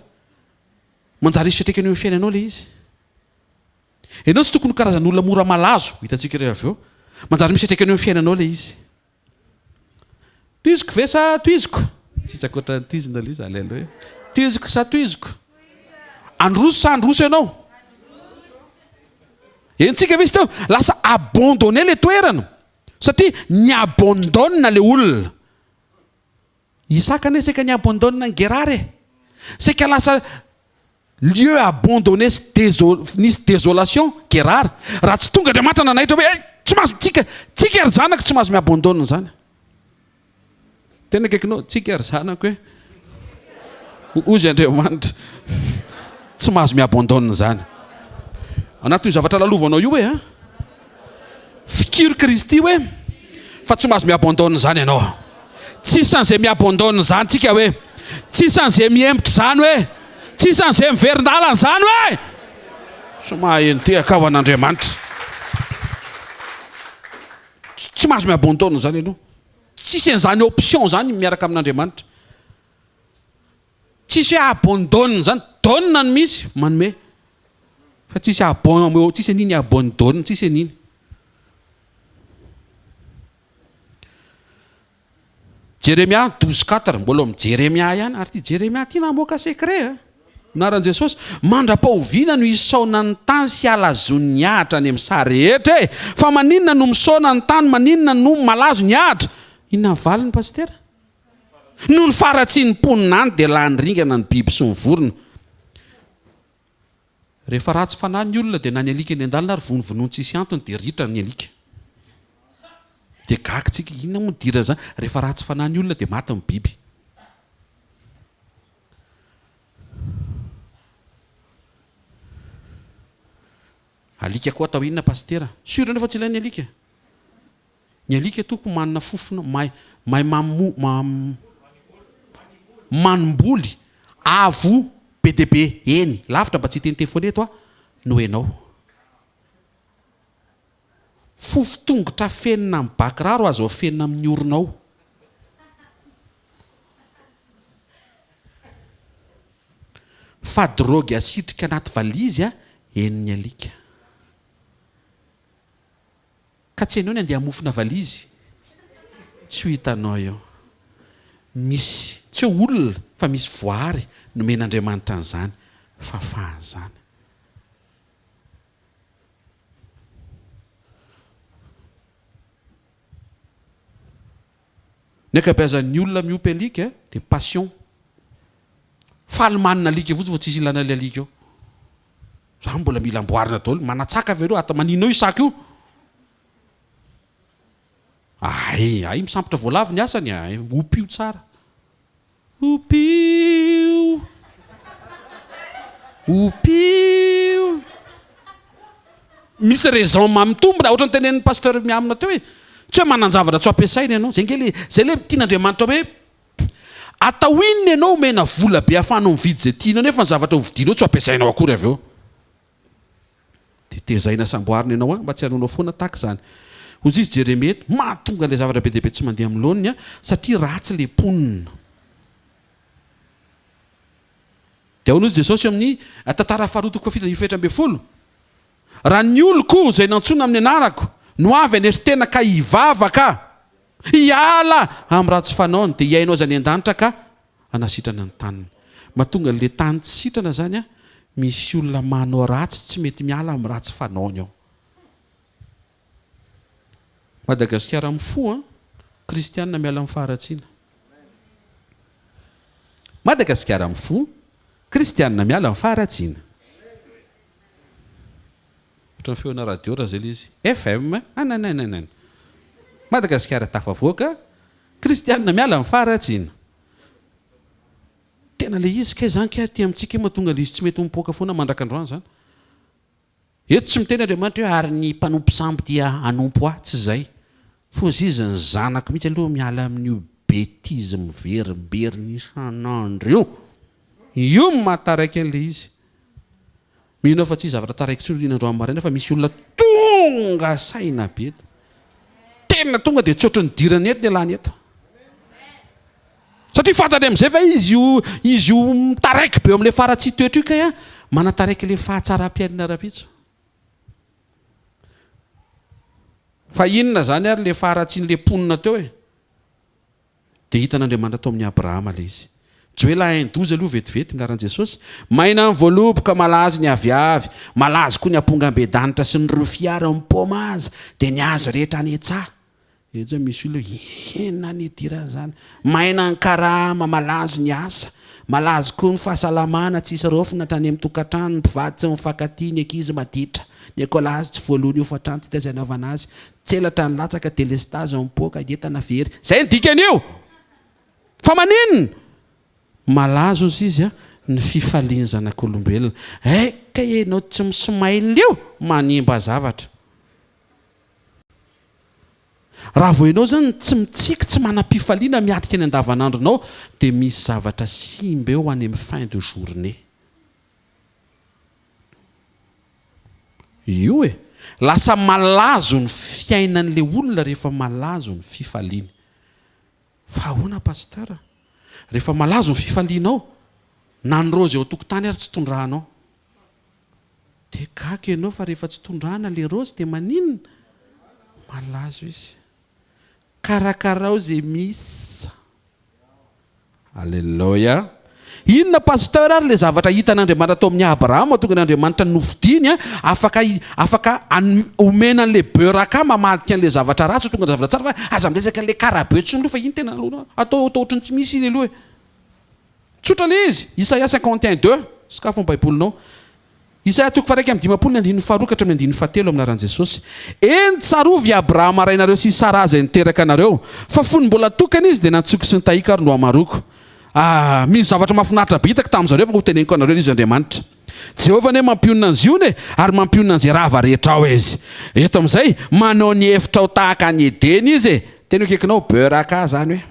Manjary hisy fiantraikany eo amin'ny fiainanao le izy. Ianao tsy tokony ho karazan'olona mora malazo, hitantsika rehefa avy eo. Manjary misy fiantraikany eo amin'ny fiainanao ilay izy. Tohiziko ve sa tohiziko? Tsisy ankoatran'ny tohizina aloha izy, aleloia. Tohiziko sa tohiziko? Androso sa androso ianao? Henontsika ve izy teo? Lasa abandonné ilay toerana satria ni-abandonne ilay olona. Isaka anie saika ni-abandonne an'i Gerara e! Saika lasa lieu abandonné sy deso nisy désolation Gerara raha tsy tonga Andriamanitra nanaitra hoe hey, tsy mahazo tsika tsika ry zanako tsy mahazo mi-abandonne izany. Tena akaikinao tsika ry zanako hoe hozy Andriamanitra tsy mahazo mi-abandonne izany. Anatin'io zavatra lalovanao io hoe a Fikiro Kristy hoe fa tsy mahazo mi-abandonne izany ianao. Tsisy an'izay mi-abandonne izany tsika hoe. Tsisy an'izay mihemotra izany hoe. Tsisy an'izay miverin-dalana izany hoe. Tsy maheno tehaka aho an'Andriamanitra. Tsy mahazo mi-abandonne izany ianao. Tsisy an'izany option izany miaraka amin'Andriamanitra. Tsisy hoe abandonne zany, donne no misy, manome. Fa tsisy abon, tsisy an'iny abandonne, tsisy an'iny. Jeremia 12 4, mbola ao amin'ny Jeremia ihany, ary ity Jeremia ity namoaka secret a. Anaran'i Jesosy, mandra-pahoviana no hisaona ny tany sy halazoan'ny ahitra any amin'ny saha rehetra e? Fa maninona no misaona ny tany, maninona no malazo ny ahitra? Inona ny valiny Pasitera? Noho ny faharatsian'ny mponina any dia lany ringana ny biby sy ny vorona. Rehefa ratsy fanahy ny olona dia na ny alika eny an-dalana ary vonovonoiny tsisy antony dia ritra ny alika. Dia gaga tsika, inona moa ny idiran'izany? Rehefa ratsy fanahy ny olona dia maty ny biby. Alika koa atao inona Pasitera? Sûr nefa tsy ilain'ny alika? Ny alika tompoko manana fofona mahay mahay mamo mam manimboly avo be dia be eny lavitra mba tsy hiteniteny foana eto aho no enao. Fofon-tongotra afenina amin'ny ba kiraro azo afenina amin'ny oronao. Fa drogue asitrika anaty valizy a henon'ny alika. Ka tsy hainao ny andeha hamofona valizy? Tsy ho hitanao eo. Misy, tsy hoe olona, fa misy voary nomen'Andriamanitra an'izany fahafahana izany. Ny ankabeazan'ny olona miompy alika dia passion. Faly manana alika fotsiny fa tsisy ilana ilay alika eo. Za mbola mila amboarina daholo. Manatsaka ve reo ato maninona io saka io? Ay, ay misambotra voalavo ny asany ay, opio tsara. Opio. Opio. Misy raison mitombina ohatran'ny tenenin'ny pasteur Miamina teo hoe tsy hoe manan-javatra tsy ho ampiasaina ianao. Zay nge le zay le tian'Andriamanitra hoe Atao inona ianao omena vola be ahafahanao mividy izay tianao nefa ny zavatra hovidianao tsy ho ampiasainao akory avy eo? Dia tezaina sy amboarina ianao an, mba tsy hanaonao foana tahaka izany. Hoy izy Jeremia eto, mahatonga ilay zavatra be dia be tsy mandeha amin'ny laoniny satria ratsy ilay mponina. Dia ahoana hoy Jesosy eo amin'ny tantara faharoa toko fahafito andininy fahefatra ambinifolo? Raha ny oloko izay nantsoina amin'ny anarako no avy hanetry tena ka hivavaka, hiala amin'ny ratsy fanaony, dia hihaino azy any an-danitra ka hanasitrana ny taniny. Mahatonga an'ilay tany tsy sitrana izany, misy olona manao ratsy tsy mety miala amin'ny ratsy fanaony ao. Madagasikara mifoha, kristianina miala amin'ny faharatsiana. Madagasikara mifoha, kristianina miala amin'ny faharatsiana. Ohatran'ny feona radio raha izay ilay izy. FM, anananana. Madagasikara tafavoaka, kristianina miala amin'ny faharatsiana. Tena ilay izy kay izany kay aty amintsika io mahatonga ilay izy tsy mety mipoaka foana mandrak'androany izany. Eto tsy miteny Andriamanitra hoe ary ny mpanompo sampy dia hanompo ahy, tsy izay. Fozizy ny zanako mihitsy aloha miala amin'io betise miverimberina isan'andro io. Io no mahataraiky an'ilay izy. Mino aho fa tsy hisy zavatra taraiky intsony iny androany maraina fa misy olona tonga saina be. Tena tonga dia tsy ohatran'ny nidirany eto ny ialany eto. Satria fantany amin'izay fa izy io izy io mitaraiky be eo amin'ilay faharatsian-toetra io kay an, manataraiky ilay fahatsaram-piainana rahampitso. Fa inona izany ary ilay faharatsian'ilay mponina teo e? Dia hitan'Andriamanitra tao amin'i Abrahama ilay izy. Joela un 12 aloha vetivety, ny laharan'i Jesosy. Maina ny voaloboka, malazo ny aviavy, malazo koa ny ampongambedanitra sy ny rofia ary ny paoma aza, dia ny hazo rehetra any an-tsaha. Eto zao misy olona hoe inona ny idiran'izany? Maina ny karama, malazo ny asa, malazo koa ny fahasalamana, tsisy raofina hatrany amin'ny tokantrano, ny mpivady tsy mifankatia, ny ankizy maditra, ny ekolazy tsy voaloa ny hofan-trano tsy hita izay anaovana azy, tselatra ny latsaka, delestazy mipoaka, entana very. Izay ny dikan'io! Fa maninona? Malazo ozy izy a, ny fifalian'ny zanak'olombelona. Eh kay enao tsy mi-smile io, manimba zavatra. Raha vao ianao izany tsy mitsiky, tsy manam-pifaliana miatrika ny andavanandronao dia misy zavatra simba eo any amin'ny fin de journée. Io e! Lasa malazo ny fiainan'ilay olona rehefa malazo ny fifaliany. Fa ahoana Pasteur? Rehefa malazo ny fifalianao, na ny raozy eo an-tokotany ary tsy tondrahanao. Dia gaga ianao fa rehefa tsy tondrahana le raozy dia maninona? Malazo izy. Karakarao ze misy. Alléluia. Inona Pasteur ary le zavatra hitan'Andriamanitra tao amin'i Abrahama tonga an'Andriamanitra nofidiny afaka afaka omena an'le beuraka mamadika an'le zavatra ratsy ho tonga zavatra tsara fa aza miresaka an'le karabe tsony aloha fa iny tena atao atao ohatran'ny tsy misy iny aloha e. Tsotra ilay izy, Isaia 51 deux, sokafo ny baibolinao. Isaia toko faha-51 ny andininy faharoa ka hatramin'ny andininy fahatelo amin'ny anaran'i Jesosy. Eny, tsarovy i Abrahama rainareo sy i Saraha izay niteraka anareo, fa fony mbola tokana izy dia nantsoiko sy nitahiko ary nohamaroko. Ah, misy zavatra mahafinaritra be hitako tamin'izareo fa hoteneniko anareo ilay izy Andriamanitra. Jehovah anie mampionona an'i Ziona e, ary mampionona an'izay rava rehetra ao izy. Eto amin'izay, manao ny efitra ho tahaka an'i Edena izy e. Teny eo akaikinao, Beraka izany hoe.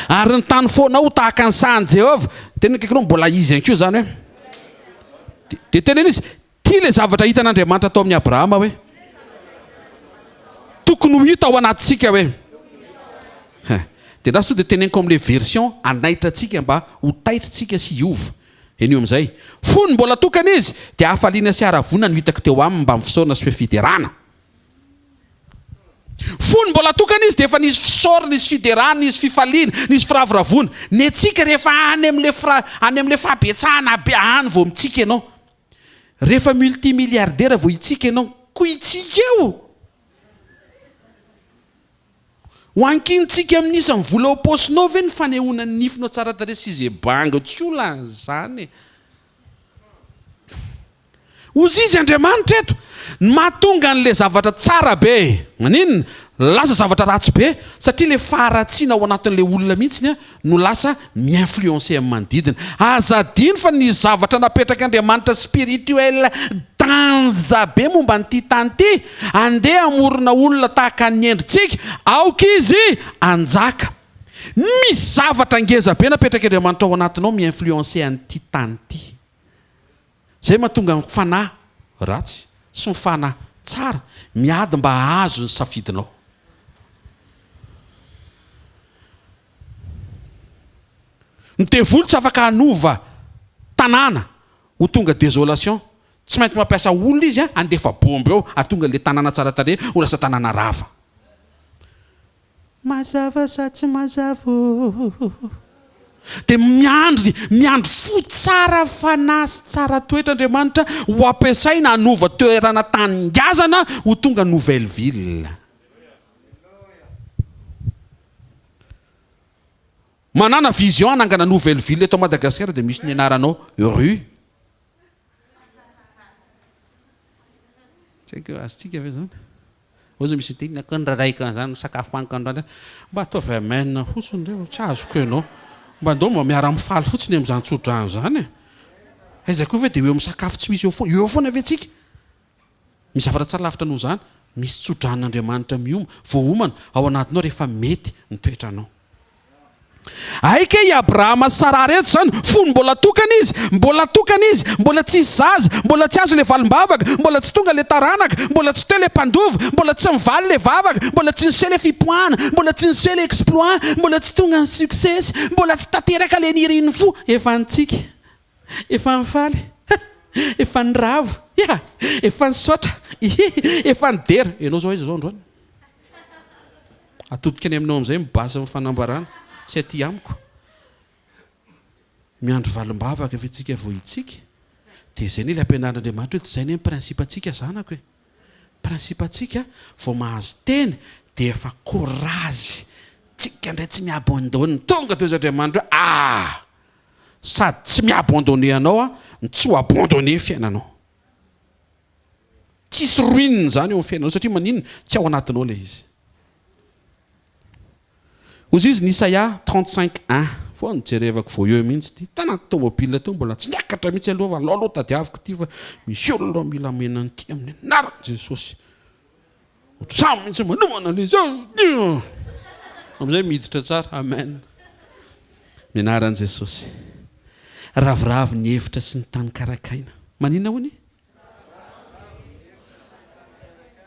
Ary ny tany foana ho tahaka ny sahan'i Jehovah. Teny eo akaikinao, mbola izy ihany koa izany hoe. Dia teneno izy, tia ilay zavatra hitan'Andriamanitra tao amin'i Abrahama hoe. Tokony ho hita ao anatintsika hoe. Dia ndra sao dia teneniko amin'ilay version hanaitra antsika mba ho taitra isika sy hiova. Henoy amin'izay. Fony mbola tokana izy, dia hafaliana sy haravoana no hitako teo aminy mbamin'ny fisaorana sy feo fiderana. Fony mbola tokana izy, dia efa nisy fisaorana, nisy fiderana, nisy fifaliana, nisy firavoravoana. Ny antsika rehefa any amin'ilay fira, any amin'ilay fahabetsahana be any vao mitsiky ianao. Rehefa multimilliardaire vao hitsiky ianao. Koa hitsiky eo! Ho ankinintsika amin'ny isan'ny vola ao am-paosinao ve ny fanehoana ny nifinao tsara tarehy sy izay banga tsy olana izany e! Hozy izy Andriamanitra eto, ny mahatonga an'ilay zavatra tsara be maninona? Lasa zavatra ratsy be satria ilay faharatsiana ao anatin'ilay olona mihitsy no lasa mi-influencer amin'ny manodidina. Aza adino fa ny zavatra napetrak'Andriamanitra spirituel danza be momba an'ity tany ity, andeha hamorona olona tahaka ny endritsika, aoka izy hanjaka. Misy zavatra ngeza be napetrak'Andriamanitra ao anatinao mi-influencer an'ity tany ity. Izay mahatonga ny fanahy ratsy sy ny fanahy. tsara miady mba hahazo ny safidinao. Ny devoly tsy afaka hanova tanàna ho tonga désolation. Tsy maintsy mampiasa olona izy handefa bombe eo hahatonga ilay tanàna tsara tarehy ho lasa tanàna rava. Mazava sa tsy mazava ô? Dia miandry, miandry fo tsara fanahy sy tsara toetra Andriamanitra ho ampiasaina hanova toerana tany ngazana ho tonga nouvelle ville. Manana vision hanangana nouvelle ville eto Madagasikara dia misy ny anaranao rue. Tsy haiko azontsika ve zany? Ozy misy miteny akory ny raraiko an'izany no sakafo haniko androany a! Mba ataovy amen fotsiny re fa tsy azoko ianao. Mba ndao mba miara-mifaly fotsiny amin'izany tso-drano izany e! Aiza koa ve dia eo amin'ny sakafo tsy misy eo foana, eo foana ve tsika? Misy zavatra tsara lavitra noho izany, misy tso-dranon'Andriamanitra mioma, voaomana ao anatinao rehefa mety ny toetranao. Hay kay i Abrahama sy Saraha reto izany, fony mbola tokana izy, mbola tokana izy, mbola tsisy zaza, mbola tsy azo ilay valim-bavaka, mbola tsy tonga ilay taranaka, mbola tsy teo ilay mpandova, mbola tsy nivaly ilay vavaka, mbola tsy niseho ilay fipoahana, mbola tsy niseho ilay exploit, mbola tsy tonga ny succès, mbola tsy tanteraka ilay nirin'ny fo, efa nitsiky. Efa nifaly, efa niravo, ya! Efa nisaotra, ihi! Efa nidera. Ianao izao aiza izao androany? Atodika any aminao amin'izay ny base ny fanambarana, tsy aty amiko. Miandry valim-bavaka ve tsika vao hitsiky? Dia izay anie ilay ampianarin'Andriamanitra hoe tsy izay anie ny principe-ntsika zanako e. Principe-ntsika vao mahazo teny dia efa courage, tsika indray tsy mi-abandonne, tonga dia hoy Andriamanitra hoe ah! Sady tsy mi-abandonner anao aho no tsy ho abandonner ny fiainanao. Tsisy ruine izany eo amin'ny fiainanao satria maninona? Tsy ao anatinao ilay izy. Hozy izy ny Isaia 35 un vao nojerevako vao eo mihitsy ity. Tanaty tomobile teo mbola tsy niakatra mihitsy aloha fa alao aloha tadiaviko ity fa misy olona mila omena an'ity amin'ny anaran'i Jesosy. Ohatr'izany mihitsy manomana ilay izy. Amin'izay miditra tsara. Amen. Ny anaran'i Jesosy. Ravoravo ny hevitra sy ny tany karakaina. Maninona hono?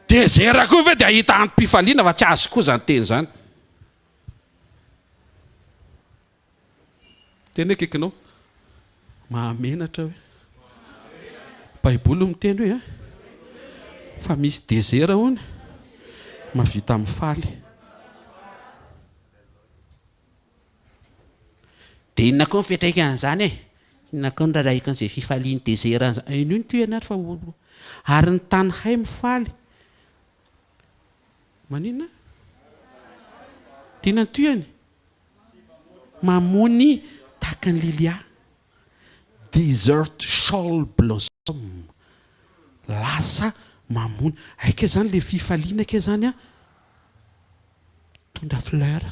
Désert koa ve dia hahita antom-pifaliana fa tsy azo koa izany teny izany. Teny hoe akaikinao. Mahamenatra hoe. Baiboly miteny hoe fa misy désert hono mahavita mifaly. Dia inona koa ny fiantraikan'izany e? Inona koa ny rarahiko an'izay fifalian'ny désert an'izany? Henoy ny tohiny ary fa ary ny tany hay mifaly. Maninona? Dia inona ny tohiny? Mamony tahaka ny lilia. Desert shall blossom. Lasa mamony. Hay kay zany le fifaliana kay zany an, mitondra fleur.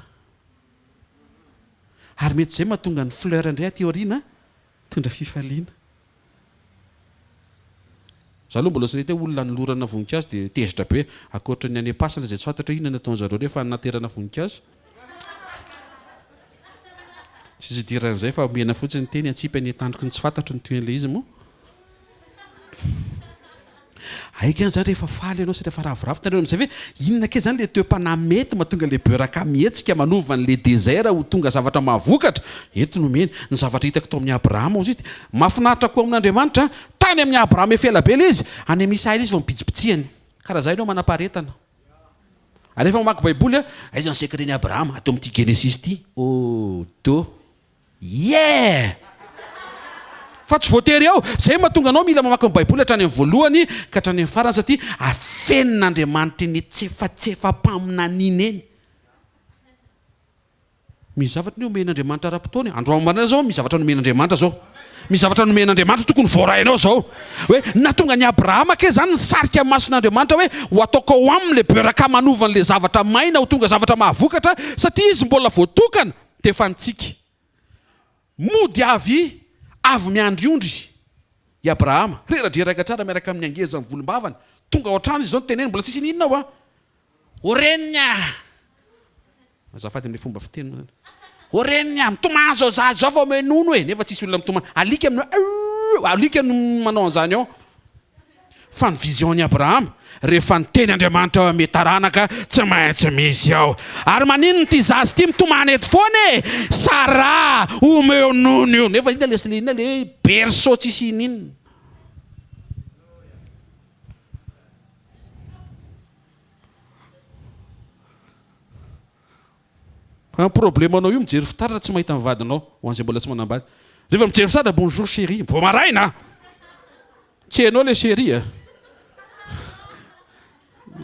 Ary mety zay mahatonga ny fleur indray aty aoriana mitondra fifaliana. Za aloha mbola tsy nahita hoe olona anolorana voninkazo dia tezitra be, ankoatra ny any am-pasana izay tsy fantatra hoe inona no ataon-zareo rehefa anaterana voninkazo. Tsisy idiran'izay fa omena fotsiny ny teny atsipy any an-tandroky ny tsy fantatro ny tohin'ilay izy moa. Aika ihany zany rehefa faly ianao sy rehefa ravoravo. Hitanareo amin'izay ve inona kay zany le toe-panahy mety mahatonga le beurre mihetsika manova an'le désert ho tonga zavatra mahavokatra? Eto no omeny. Ny zavatra hitako tao amin'i Abrahama hozy izy mahafinaritra koa amin'Andriamanitra. Tany amin'i Abrahama efa ela be ilay izy, any amin'i Isaia ilay izy vao nibitsibitsihany. Karaha zay ianao manam-paharetana. Ary rehefa mamaky Baiboly, aiza ny secret-n'i Abrahama? Ato amin'ity Genesisy ity. Oh, do. Yeah! Fa tsy voatery ao. Izay no mahatonga anao mila mamaky ny Baiboly hatrany amin'ny voalohany ka hatrany amin'ny farany satria afenin'Andriamanitra eny antsefatsefam-paminaniana eny. Misy zavatra anie omen'Andriamanitra ara-potoana e. Androany maraina izao misy zavatra nomen'Andriamanitra izao. Misy zavatra nomen'Andriamanitra tokony voarainao izao. Hoe nahatonga an'i Abrahama kay izany nisarika ny mason'Andriamanitra hoe ho ataoko ao aminy ilay beurre manova an'ilay zavatra maina ho tonga zavatra mahavokatra satria izy mbola voatokana dia efa nitsiky. Mody avy avy miandry ondry i Abrahama, reradreraka tsara miaraka amin'ny hangezan'ny volombavany. Tonga ao an-trano izy izao niteneniny, mbola tsisy n'inona ao an. O reniny ah! Azafady amin'ilay fomba fiteny moa zany. O reniny ah! Mitomany izao zaza izao fa omeo nono e! Nefa tsisy olona mitomany. Alika no auu! Alika no manao an'izany ao. Fa ny vision-n'i Abrahama, rehefa niteny Andriamanitra hoe ame taranaka, tsy maintsy misy ao. Ary maninona ity zaza ity mitomany eto foana e? Sarah, omeo nono io. Nefa inona le inona le berceau tsisy ininona. Fa ny problemanao io mijery fitaratra tsy mahita ny vadinao, ho an'izay mbola tsy manambady. Rehefa mijery fitaratra bonjour chérie, vao maraina! Tsy enao le chérie a!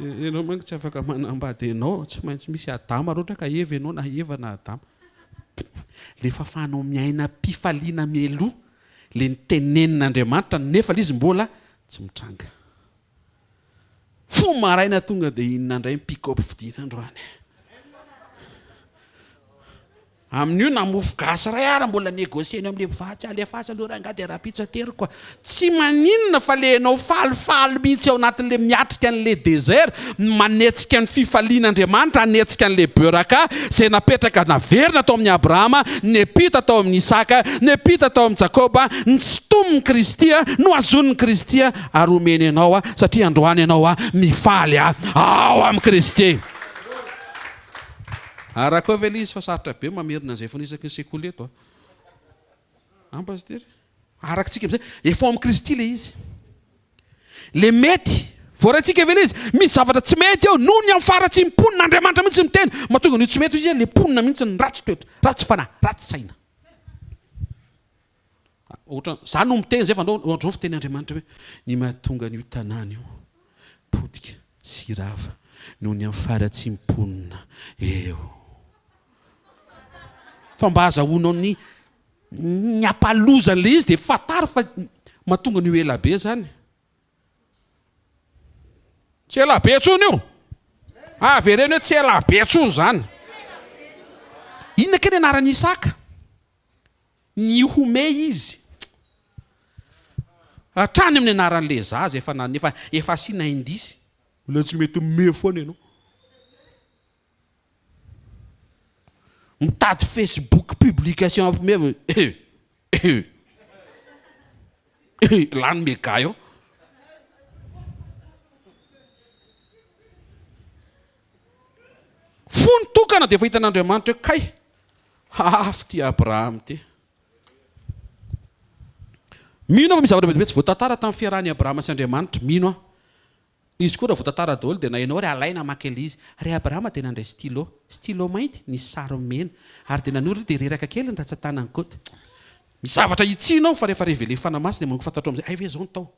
Enao manko tsy afaka manambady enao, tsy maintsy misy Adama raha ohatra ka Eva enao na Eva na Adama. Le fahafahanao miaina am-pifaliana mialoha le nitenenin'Andriamanitra nefa le izy mbola tsy mitranga. Fo maraina tonga dia inona indray ny pick up vidiana androany. Amin'io na mofo gasy iray ara mbola négocier-ny amin'ilay mpivarotra, alefaso aloha rangahy dia rahampitso ateriko a. Tsy maninona fa le ianao falifaly mihitsy ao anatin'ilay miatrika an'ilay désert, manetsika ny fifalian'Andriamanitra, hanetsika an'ilay beuraka izay napetraka naverina tao amin'i Abrahama, niampita tao amin'i Isaka, niampita tao amin'i Jakoba, nisintomin'i Kristy, nohazonin'i Kristy ary omeny anao satria androany ianao mifaly ao amin'i Kristy. Arakao ve ilay izy fa sarotra be mamerina an'izay foana isaky ny sekoly eto a. An Pasitera? Arakitsika amin'izay, efa ao amin'i Kristy ilay izy. Ilay mety, voaraintsika ve ilay izy? Misy zavatra tsy mety eo noho ny amin'ny faharatsian'ny mponina, Andriamanitra mihitsy miteny, mahatonga an'io tsy mety io izy, ilay mponina mihitsy ny ratsy toetra, ratsy fanahy, ratsy saina. Ohatran, za no miteny zay fa andao ohatran'izao ny fiteny Andriamanitra hoe ny mahatonga an'io tanàna io potika sy rava noho ny amin'ny faharatsiam-ponina eo. Fa mba azahoanao ny ny hampalozan'ilay izy dia fantaro fa mahatonga an'io ela be zany. Tsy ela be intsony io. Avereno hoe tsy ela be intsony zany. Inona kay ny anaran'i Isaka? Nihomehy izy. Hatrany amin'ny anaran'ilay zaza efa na efa efa asiana indice. Mbola tsy mety mihomehy foana ianao. Mitady Facebook publication hampihomehy eh eh eh lany mega eo. Fony tokana dia efa hitan'Andriamanitra hoe kay Hafa ity Abrahama ity. Mino aho fa misy zavatra be dia be tsy voatantara tamin'ny fiarahan'i Abrahama sy Andriamanitra. Mino aho. Izy koa raha voatantara daholo dia na ianao ary alaina hamaky ilay izy. Ry Abrahama dia nandray stylo. Stylo mainty, nisy sary mena. Ary dia nanoratra dia reraka kely ny ratsan-tanany koa. Misy zavatra hitsiana ao fa rehefa révéler Fanahy Masina dia manomboka fantatrao amin'izay, hay ve izao no tao.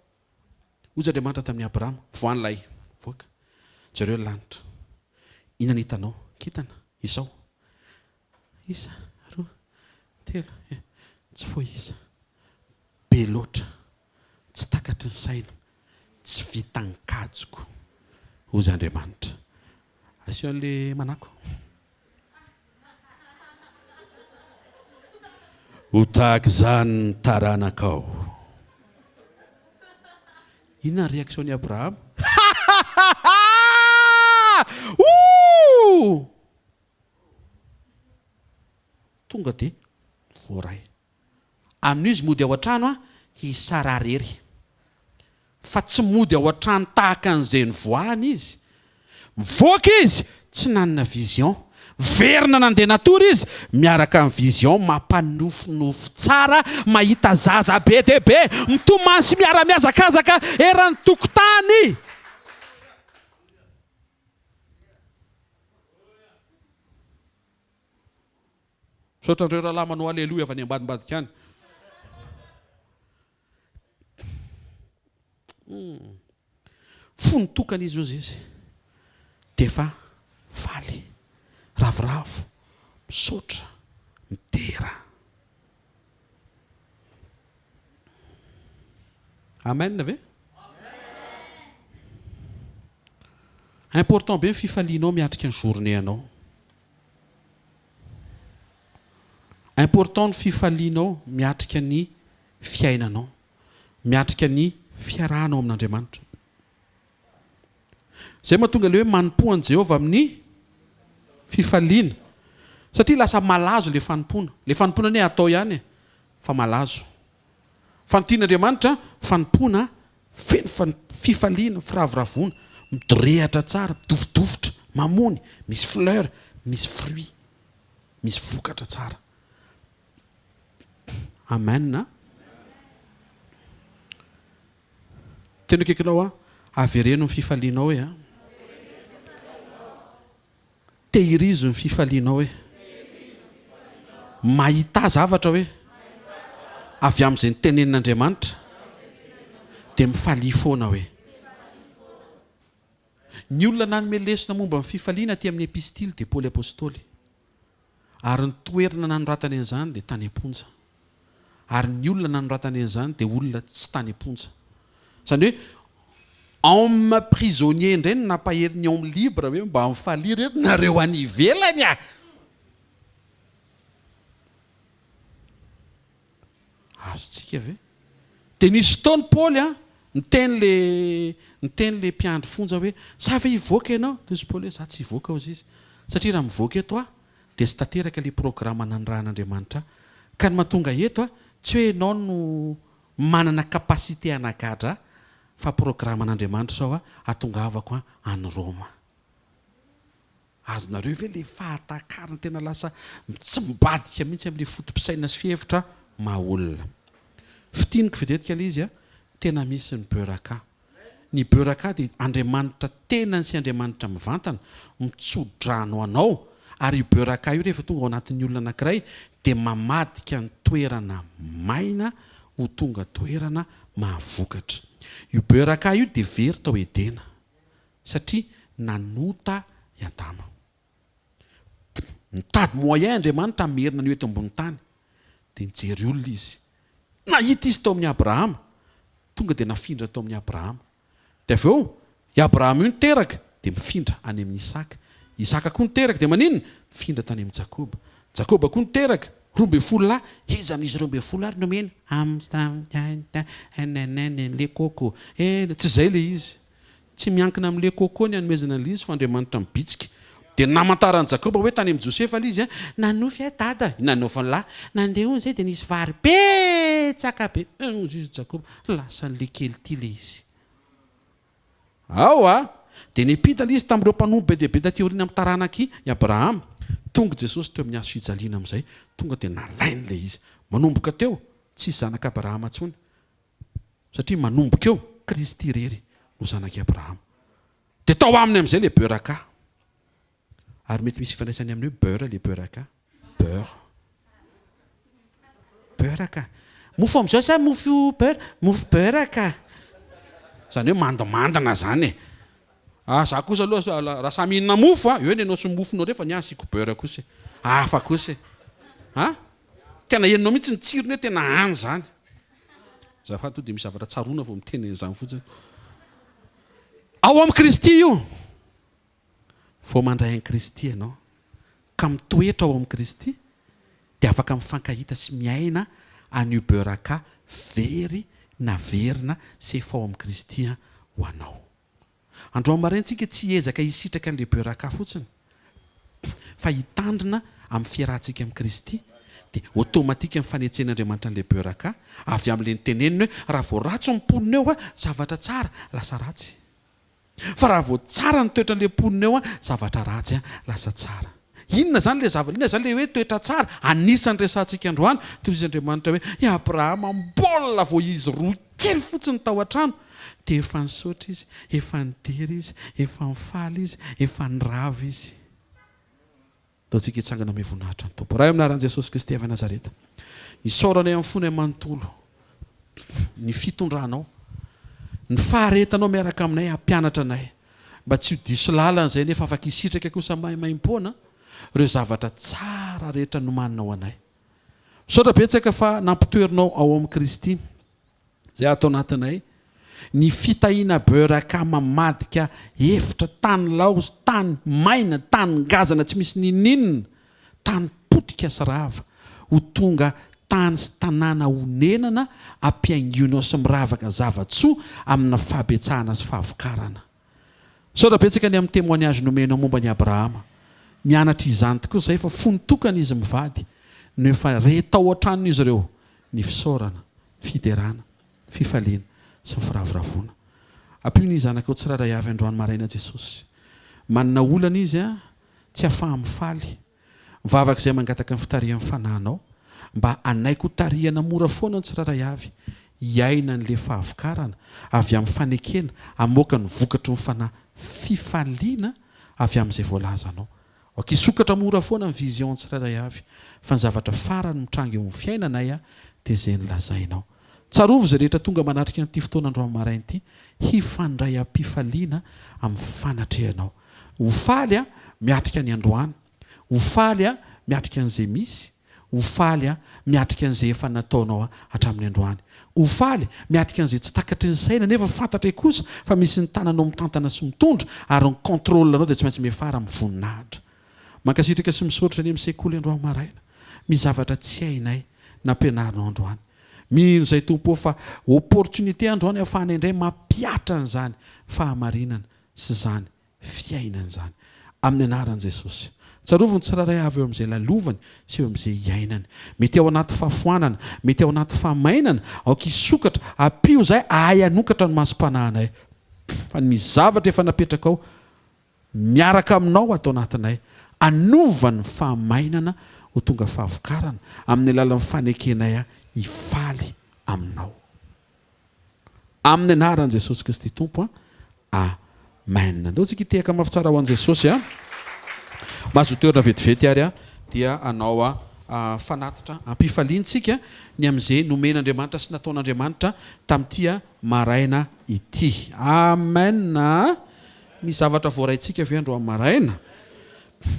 Hoy Andriamanitra tamin'i Abrahama, Voa ny lay. Voaka. Jereo ny lanitra. Inona no hitanao? Kintana. Izao. Isa, roa, telo, eh, tsy voaisa. Be loatra. Tsy takatry ny saina. Tsy vitan'ny kajiko. Hozy Andriamanitra. Asio an'le manako. Ho tahaka izany ny taranakao. Inona ny réaction-n'i Abrahama? Ha ha ha ha! Ouh! Tonga dia voaray. Amin'io izy mody ao an-trano a, i Sara rery. Fa tsy mody ao an-trano tahaka an'izay nivoahany izy. Mivoaka izy, tsy nanana vision. Miverina nandeha natory izy, miaraka amin'ny vision mampanofinofy tsara, mahita zaza be dia be, mitomany sy miara-mihazakazaka eran'ny tokotany. Misaotra an'ireo rahalahy manao aleloia avy any ambadimbadika any. Hmm. Fony tokana izy ozy izy dia efa faly, ravoravo, misaotra, midera. Amen ve? Important be ny fifalianao miatrika ny journée anao. Important ny fifalianao miatrika ny fiainanao, miatrika ny fiarahanao amin'Andriamanitra. Izay mahatonga ilay hoe manompoa an'i Jehovah amin'ny fifaliana. Satria lasa malazo ilay fanompoana. Ilay fanompoana anie atao ihany e, fa malazo. Fa ny tian'Andriamanitra, fanompoana. Feno fifaliana, firavoravoana, midorehatra tsara, midofodofotra, mamony, misy fleur, misy fruit, misy vokatra tsara. Amen a! Teny akaikinao aho, avereno ny fifalianao e a! Tehirizo ny fifalianao hoe. Mahità zavatra hoe. Avy amin'izay notenenin'Andriamanitra. Dia mifalia foana hoe. Ny olona nanome lesona momba ny fifaliana aty amin'ny epistily dia Paoly Apostoly. Ary ny toerana nanoratany an'izany dia tany am-ponja. Ary ny olona nanoratany an'izany dia olona tsy tany am-ponja. Izany hoe homme prisonnier indray no nampahery ny homme libre hoe mba mifalia reto nareo any ivelany a! Azontsika ve? Dia nisy fotoana Paoly a, niteny le niteny le mpiandry fonja hoe, sa ve hivoaka ianao? Dia hozy Paoly hoe, za tsy hivoaka hozy izy, satria raha mivoaka eto aho dia tsy tanteraka le programa nanirahan'Andriamanitra ahy. Ka ny mahatonga eto a, tsy hoe ianao no manana capacité hanagadra ahy, fa programan'Andriamanitra izao a, hahatongavako any Roma. Azonareo ve le fahatakarana tena lasa tsy mibadika mihitsy amin'le foto-pisainana sy fihevitra maha olona. Fintiniko vetivety le izy a, tena misy ny beuraka. Ny beuraka dia Andriamanitra tenany sy Andriamanitra mivantana mitso-drano anao ary io beuraka io rehefa tonga ao anatin'ny olona anankiray dia mamadika ny toerana maina ho tonga toerana mahavokatra. Io beuraka io dia very tao Edena. Satria nanota i Adama. Nitady moyen Andriamanitra hamerina an'io eto ambony tany. Dia nijery olona Izy. Nahita Izy tao amin'i Abrahama. Tonga dia nafindra tao amin'i Abrahama. Dia avy eo, i Abrahama io niteraka, dia mifindra any amin'i Isaka. Isaka koa niteraka, dia maninona? Mifindra tany amin'i Jakoba. Jakoba koa niteraka, 12 lahy. Iza amin'izy 12 ary no omena? Amstramtnnnn le coco. Tsy izay ilay izy. Tsy miankina amin'ilay coco ny hanomezana an'ilay izy fa Andriamanitra mibitsika. Dia namantaran'i Jakoba hoe tany amin'i Josefa ilay izy an! Nanofy aho dada! Nanofy ny lahy. Nandeha hono izay dia nisy vary betsaka be. Hoy izy Jakoba, lasan'ilay kely ity ilay izy. Ao a! Dia niampita ilay izy tamin'ireo mpanompo be dia be taty aoriana amin'ny taranak'i Abrahama. Tonga Jesosy teo amin'ny hazo fijaliana amin'izay, tonga dia nalainy ilay izy. Manomboka teo, tsisy zanak'Abrahama intsony. Satria manomboka eo, Kristy irery no zanak'i Abrahama. Dia tao aminy amin'izay ilay beuraka. Ary mety misy ifandraisany amin'ny hoe beurre ilay beuraka. Beurre. Beurre ka. Mofo amin'izao sa mofo beurre? Mofo beurre ka. Izany hoe mandimandina izany e. Ah, za kosa aloha raha samy hihinana mofo a, eo ny anao sy ny mofonao ireo fa ny ahy asiako beurre kosa e. Hafa kosa e. Ha? Tena henonao mihitsy ny tsirony hoe tena any izany. Azafady tonga dia misy zavatra tsaroana vao miteny an'izany fotsiny. Ao amin'i Kristy io. Vao mandray an'i Kristy ianao ka mitoetra ao amin'i Kristy dia afaka mifankahita sy miaina an'io beuraka very naverina sy efa ao amin'i Kristy ho anao. Androany maraina tsika tsy hiezaka hisitraka an'ilay beuraka fotsiny fa hitandrina amin'ny fiarahantsika amin'i Kristy dia automatique ny fanetsehan'Andriamanitra an'ilay beuraka avy amin'ilay niteneniny hoe raha vao ratsy ny mponina eo zavatra tsara lasa ratsy fa raha vao tsara ny toetran'ilay mponina eo zavatra ratsy lasa tsara. Inona izany ilay zava, inona izany ilay hoe toetra tsara? Anisan'ny resahantsika androany, toy izy Andriamanitra hoe, i Abrahama mbola vao izy roa kely fotsiny tao an-trano, dia efa nisaotra izy, efa nidera izy, efa nifaly izy, efa nirava izy. Ataontsika hitsangana ame voninahitra ny Tompo. Ray amin'ny anaran'i Jesosy Kristy avy Nazareta, isaoranay amin'ny fonay manontolo ny fitondranao, ny faharetanao miaraka aminay hampianatra anay. Mba tsy ho diso lalana izay nefa afaka hisitraka kosa maimaimpoana ireo zavatra tsara rehetra nomaninao anay. Misaotra betsaka fa nampitoerinao ao amin'i Kristy izay ato anatinay ny fitahiana beuraka mamadika efitra tany laozy, tany maina, tany ngazana tsy misy n'inon'inona, tany potika sy rava ho tonga tany sy tanàna onenana ampihaingoinao sy miravaka zava-tsoa amina fahabetsahana sy fahavokarana. Misaotra betsaka ny amin'ny témoignage nomenao momba an'i Abrahama. Mianatra izany tokoa izahay fa fony tokana izy mivady no efa re tao an-tranon'izy ireo ny fisaorana, fiderana, fifaliana. sy ny firavoravoana. Ampio ny zanakao tsirairay avy androany maraina Jesosy. Manana olana izy a, tsy afaha mifaly. Mivavaka izay mangataka ny fitarihan'ny Fanahinao mba hanaiky ho tarihana mora foana ny tsirairay avy hiaina an'ilay fahavokarana avy amin'ny fanekena hamoaka ny vokatry ny Fanahy fifaliana avy amin'izay voalazanao. Ok hisokatra mora foana ny vision tsirairay avy fa ny zavatra farany mitranga eo amin'ny fiainanay dia izay nolazainao. Tsarovy izay rehetra tonga manatrika an'ity fotoana androany maraina ity hifandray am-pifaliana amin'ny fanatrehanao. Ho faly aho miatrika ny androany. Ho faly aho miatrika an'izay misy. Ho faly aho miatrika an'izay efa nataonao hatramin'ny androany. Ho faly miatrika an'izay tsy takatry ny saina nefa fantatray kosa fa misy ny tananao mitantana sy mitondra ary ny contrôle anao dia tsy maintsy miafara amin'ny voninahitra. Mankasitraka sy misaotra eny amin'ny sekoly androany maraina. Misy zavatra tsy hainay nampianarinao androany. Mino izay Tompo ô fa opportunité androany ahafahanay indray mampihatra an'izany fahamarinana sy izany fiainana izany. Amin'ny anaran'i Jesosy. Tsarovy ny tsirairay avy eo amin'izay lalovany sy eo amin'izay iainany. Mety ao anaty fahafoanana, mety ao anaty fahamainana, aoka hisokatra, ampio izahay hahay hanokatra ny masom-panahinay. Fa ny zavatra efa napetrakao miaraka aminao ato anatinay, hanova ny fahamainana ho tonga fahavokarana, amin'ny alalan'ny fanekenay hifaly aminao. Amin'ny anaran'i Jesosy Kristy Tompo a. Amen. Andao tsika hitehaka mafy tsara ho an'i Jesosy a. Mahazo toerana vetivety ary a dia hanao a fanatitra ampifaliantsika ny amin'izay nomen'Andriamanitra sy nataon'Andriamanitra tamin'ity a maraina ity. Amen. Misy zavatra voaraintsika ve androany maraina?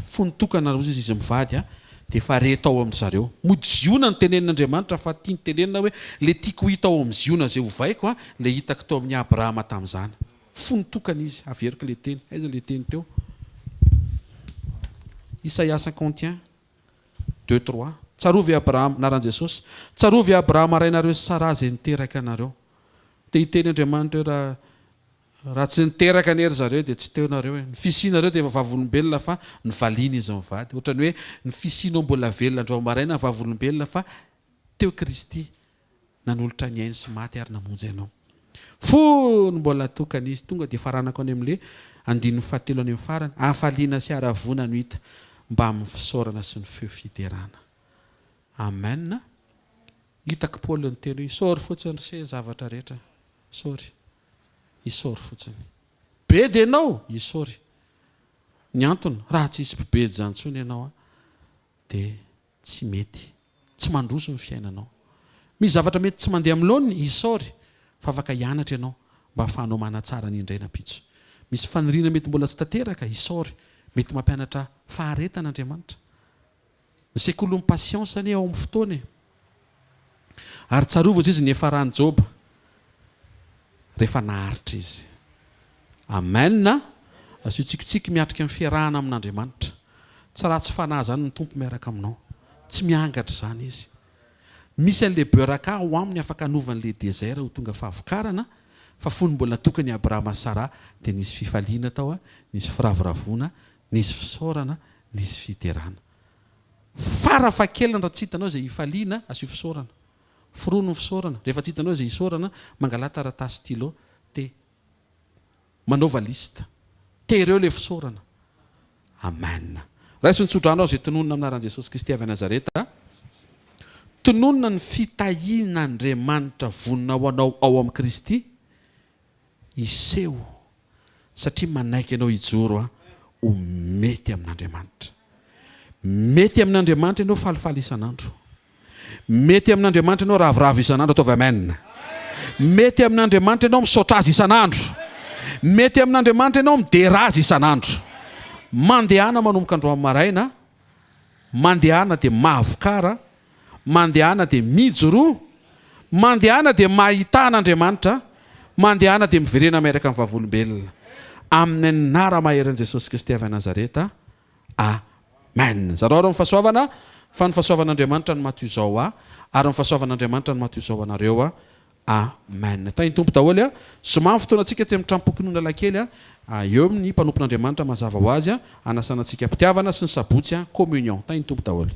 Fony tokana rozy izy mivady a, dia efa re tao amin-dry zareo. Mody Ziona no tenenin'Andriamanitra fa tiany tenenina hoe le tiako ho hita ao amin'i Ziona izay hovaiko a, le hitako tao amin'i Abrahama tamin'izany. Fony tokana izy. Averiko le teny. Aiza le teny teo? Isaia 51, 2, 3. Tsarovy Abrahama, anaran'i Jesosy. Tsarovy Abrahama rainareo sy Saraha izay niteraka anareo. Te hiteny Andriamanitra hoe raha Raha tsy niteraka anie ry zareo dia tsy teo nareo e. Ny fisianareo dia efa vavolombelona fa nivaliana izy mivady. Ohatran'ny hoe ny fisianao mbola velona androany maraina vavolombelona fa teo Kristy nanolotra ny ainy sy maty ary namonjy anao. Fony mbola tokana izy. Tonga dia faranako any amin'ilay andininy fahatelo any amin'ny farany. Hafaliana sy haravoana no hita mbamin'ny fisaorana sy ny feo fiderana. Amen. Hitako Paoly niteny hoe isaory fotsiny ry se ny zavatra rehetra. Isaory. Isaory fotsiny. Bedy ianao! Isaory. Ny antony, raha tsy hisy mpibedy izany intsony ianao dia tsy mety. Tsy mandroso ny fiainanao. Misy zavatra mety tsy mandeha amin'ny laoniny, isaory fa afaka hianatra ianao mba hahafahanao manatsara ny indray rahampitso. Misy faniriana mety mbola tsy tanteraka, isaory. Mety mampianatra faharetana Andriamanitra. Ny sekolin'ny patience anie ao amin'ny fotoana e! Ary tsarovy ozy izy ny niafaran'i Joba rehefa naharitra izy. Amen a! Asio tsikitsiky miatrika ny fiarahana amin'Andriamanitra. Tsy ratsy fanahy izany ny Tompo miaraka aminao. Tsy miangatra izany Izy. Misy an'ilay beuraka ao aminy afaka hanova an'ilay désert ho tonga fahavokarana, fa fony mbola tokana i Abrahama sy Saraha dia nisy fifaliana tao, nisy firavoravoana, Nisy fisaorana, nisy fiderana. Fara fahakeliny raha tsy hitanao izay hifaliana, asio fisaorana. Forono ny fisaorana. Rehefa tsy hitanao izay hisaorana, mangalà taratasy stylo dia manaova liste. Tereo ilay fisaorana. Amen. Raiso ny tsodrano aho izay tononina amin'ny anaran'i Jesosy Kristy avy any Nazareta. Tononina ny fitahian'Andriamanitra vonona ho anao ao amin'i Kristy. Hiseho satria manaiky anao hijoro ho mety amin'Andriamanitra. Mety amin'Andriamanitra ianao falifaly isan'andro. Mety amin'Andriamanitra ianao ravoravo isan'andro ataovy amen. Mety amin'Andriamanitra ianao misaotra azy isan'andro. Mety amin'Andriamanitra ianao midera azy isan'andro. Mandehana manomboka androany maraina, mandehana dia mahavokara Mandehana dia mijoroa, mandehana dia mahità an'Andriamanitra, mandehana dia miverena miaraka amin'ny vavolombelona. Amin'ny anara-maherin'i Jesosy Kristy avy any Nazareta. Amen. Zarao ary ny fahasoavana, fa ny fahasoavan'Andriamanitra no maha toy izao ahy, ary ny fahasoavan'Andriamanitra no maha toy izao anareo. Amen. Tahin'ny Tompo daholo a. Zoma ny fotoanantsika aty amin'ny tranom-pokonolona Analakely a. Eo amin'ny mpanompon'Andriamanitra mazava ho azy a. Hanasana antsika am-pitiavana sy ny sabotsy a. Communion. Tahin'ny Tompo daholo.